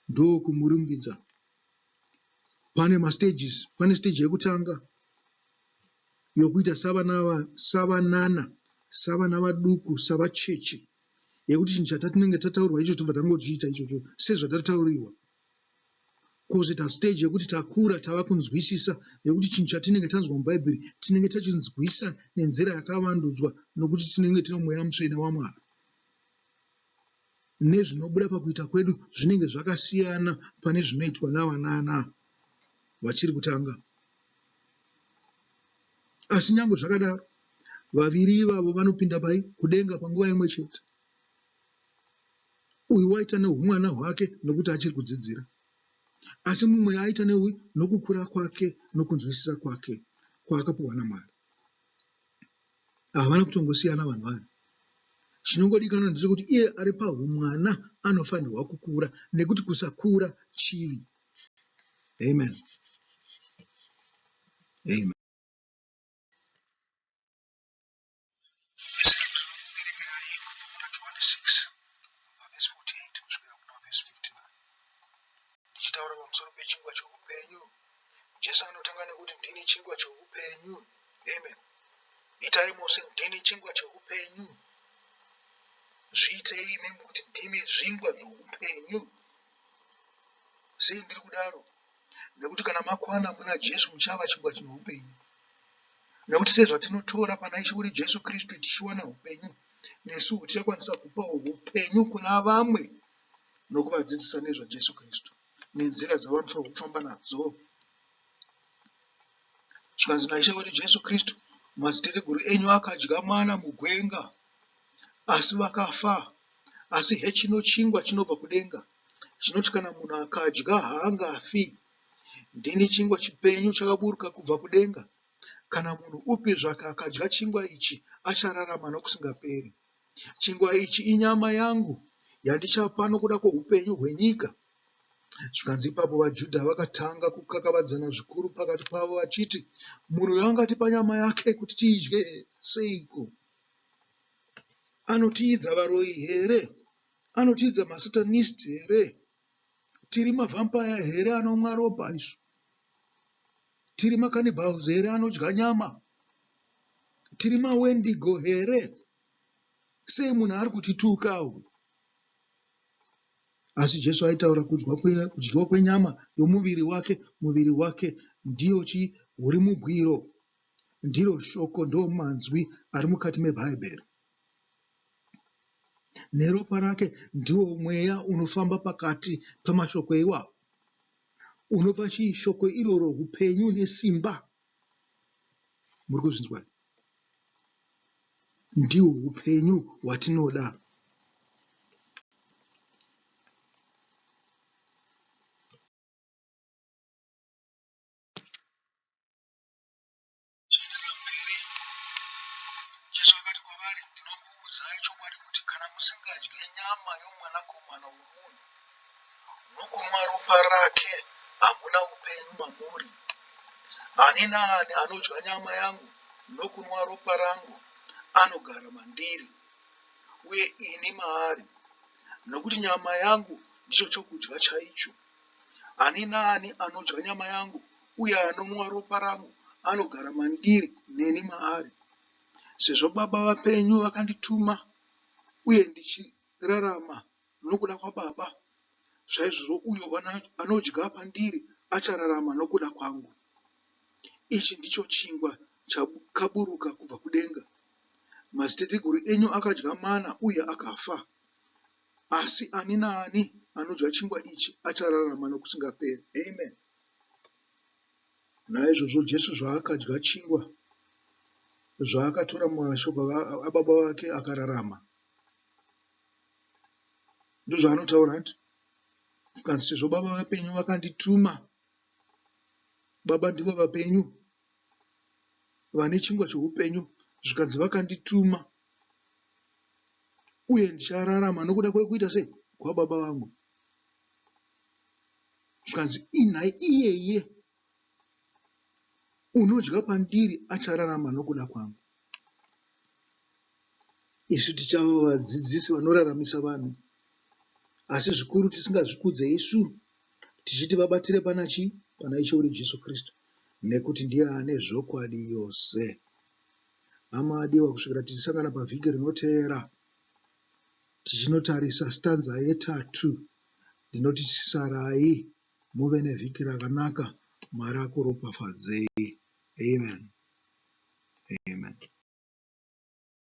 ndokumurumbidza. Pane mastages, pane stage yekutanga yokuita savanana, savana vaduku, savacheche, yekuti chinhu chatatinenge tataurwa icho tobva tangochiita ichocho sezvatataurirwa. Kwozoita stage yekuti takura tava kunzwisisa yekuti chinhu chatinenge tanzwa muBhaibheri tinenge tachinzwisa nenzira yakavandudzwa nokuti tinenge tine Mweya Mutsvene waMwari. Nezvinobuda pakuita kwedu zvinenge zvakasiyana pane zvinoitwa navanana vachiri kutanga. Asi nyangwe zvakadaro, vaviri ivavo vanopinda pai? Kudenga panguva imwe chete. Uyu waita nehumwana hwake nokuti achiri kudzidzira. Asi mumwe aita neui nokukura kwake nokunzwisisa kwake kwaakapiwa naMwari. Havana kutongosiyana vanhu vaya. Chinongodikanwa ndechekuti iye ari pahumwana anofanirwa kukura nekuti kusakura chivi. Amen. Amen. Vhesi randinokuverengerai kubva kuna Johani 6 kubva vhesi 48 kusvikira kuna vhesi 59 ndichitaura pamusoro pamusoro pechingwa choupenyu. Jesu anotanga nekuti ndini chingwa choupenyu. Amen. Itai mose ndini chingwa choupenyu. Zviitei imimi kuti ndimi zvingwa zvoupenyu. Sei ndiri kudaro? Nekuti kana makwana muna Jesu muchava chingwa chine upenyu. Nekuti sezvatinotora pana Ishe wedu Jesu Kristu tichiwana upenyu, nesuwo tichakwanisa kupawo upenyu kuna vamwe nokuvadzidzisa nezvaJesu Kristu nenzira dzavanofanirwa kufamba nadzo. Zvikanzi naIshe wedu Jesu Kristu, madziteteguru enyu akadya mana mugwenga, asi vakafa. Asi hechino chingwa chinobva kudenga, chinoti kana munhu akadya haangafi. Ndini chingwa chipenyu chakaburuka kubva kudenga. Kana munhu upi zvake akadya chingwa ichi achararama nokusingaperi. Chingwa ichi inyama yangu yandichapa nokuda kwoupenyu hwenyika. Zvikanzi ipapo vaJudha vakatanga kukakavadzana zvikuru pakati pavo vachiti, Munhu uyu angatipa nyama yake kuti tiidye seiko? Anotiidza varoyi here? Anotiidza masatanist here? Tiri mavampire here anomwa ropa isu? Tiri macannibals here anodya nyama? Tiri mawendigo here? Sei munhu ari kutituka uyu? Asi Jesu aitaura kudyiwa kwenyama yomuviri wake. Muviri wake ndiyo chii? Uri mubwiro. Ndiro shoko ndomanzwi ari mukati meBhaibheri. Neropa rake ndiwo mweya unofamba pakati pamashoko iwawo. Unopa chii shoko iroro hupenyu nesimba. Muri kuzvinzwa? Ndihwo hupenyu hwatinoda. Tichienderera mberi, Jesu akati kwavari, Ndinokuudzai chokwadi kuti kana musingadye nyama yoMwanakomana womunhu nokunwa ropa rake, hamuna upenyu mamuri. Ani naani anodya nyama yangu nokunwa ropa rangu anogara mandiri, uye ini maari. Nokuti nyama yangu ndicho chokudya chaicho, Ani naani anodya nyama yangu uye anonwa ropa rangu anogara mandiri neni maari. Sezvo Baba vapenyu vakandituma uye ndichirarama nokuda kwaBaba, saizvozvo uyo anodya pandiri achararama nokuda kwangu. Ichi ndicho chingwa chakaburuka kubva kudenga. Madziteteguru enyu akadya mana uye akafa. Asi ani naani anodya chingwa ichi achararama nokusingaperi. Amen. Naizvozvo Jesu zvaakadya chingwa, zvaakatora mashoko ababa vake akararama. Ndozvaanotaura hanti? Zvikanzi sezvo baba vapenyu vakandituma, baba ndivo vapenyu vane chingwa choupenyu, zvikanzi vakandituma uye ndichararama nokuda kwekuita sei kwababa vangu zvikanzi inhai iyeye unodya pandiri achararama nokuda kwangu isu tichava vadzidzisi vanoraramisa vanhu asi zvikuru tisingazvikudze isu tichiti vabatire pana chii pana Ishe wedu Jesu Kristu nekuti ndiye ane zvokwadi yose. Hama adiwa kusvikira tichisangana pavhiki rinoteera tichinotarisa stanza yetatu ndinoti sarai muve nevhiki rakanaka Mwari akuropafadzei. Amen. Amen.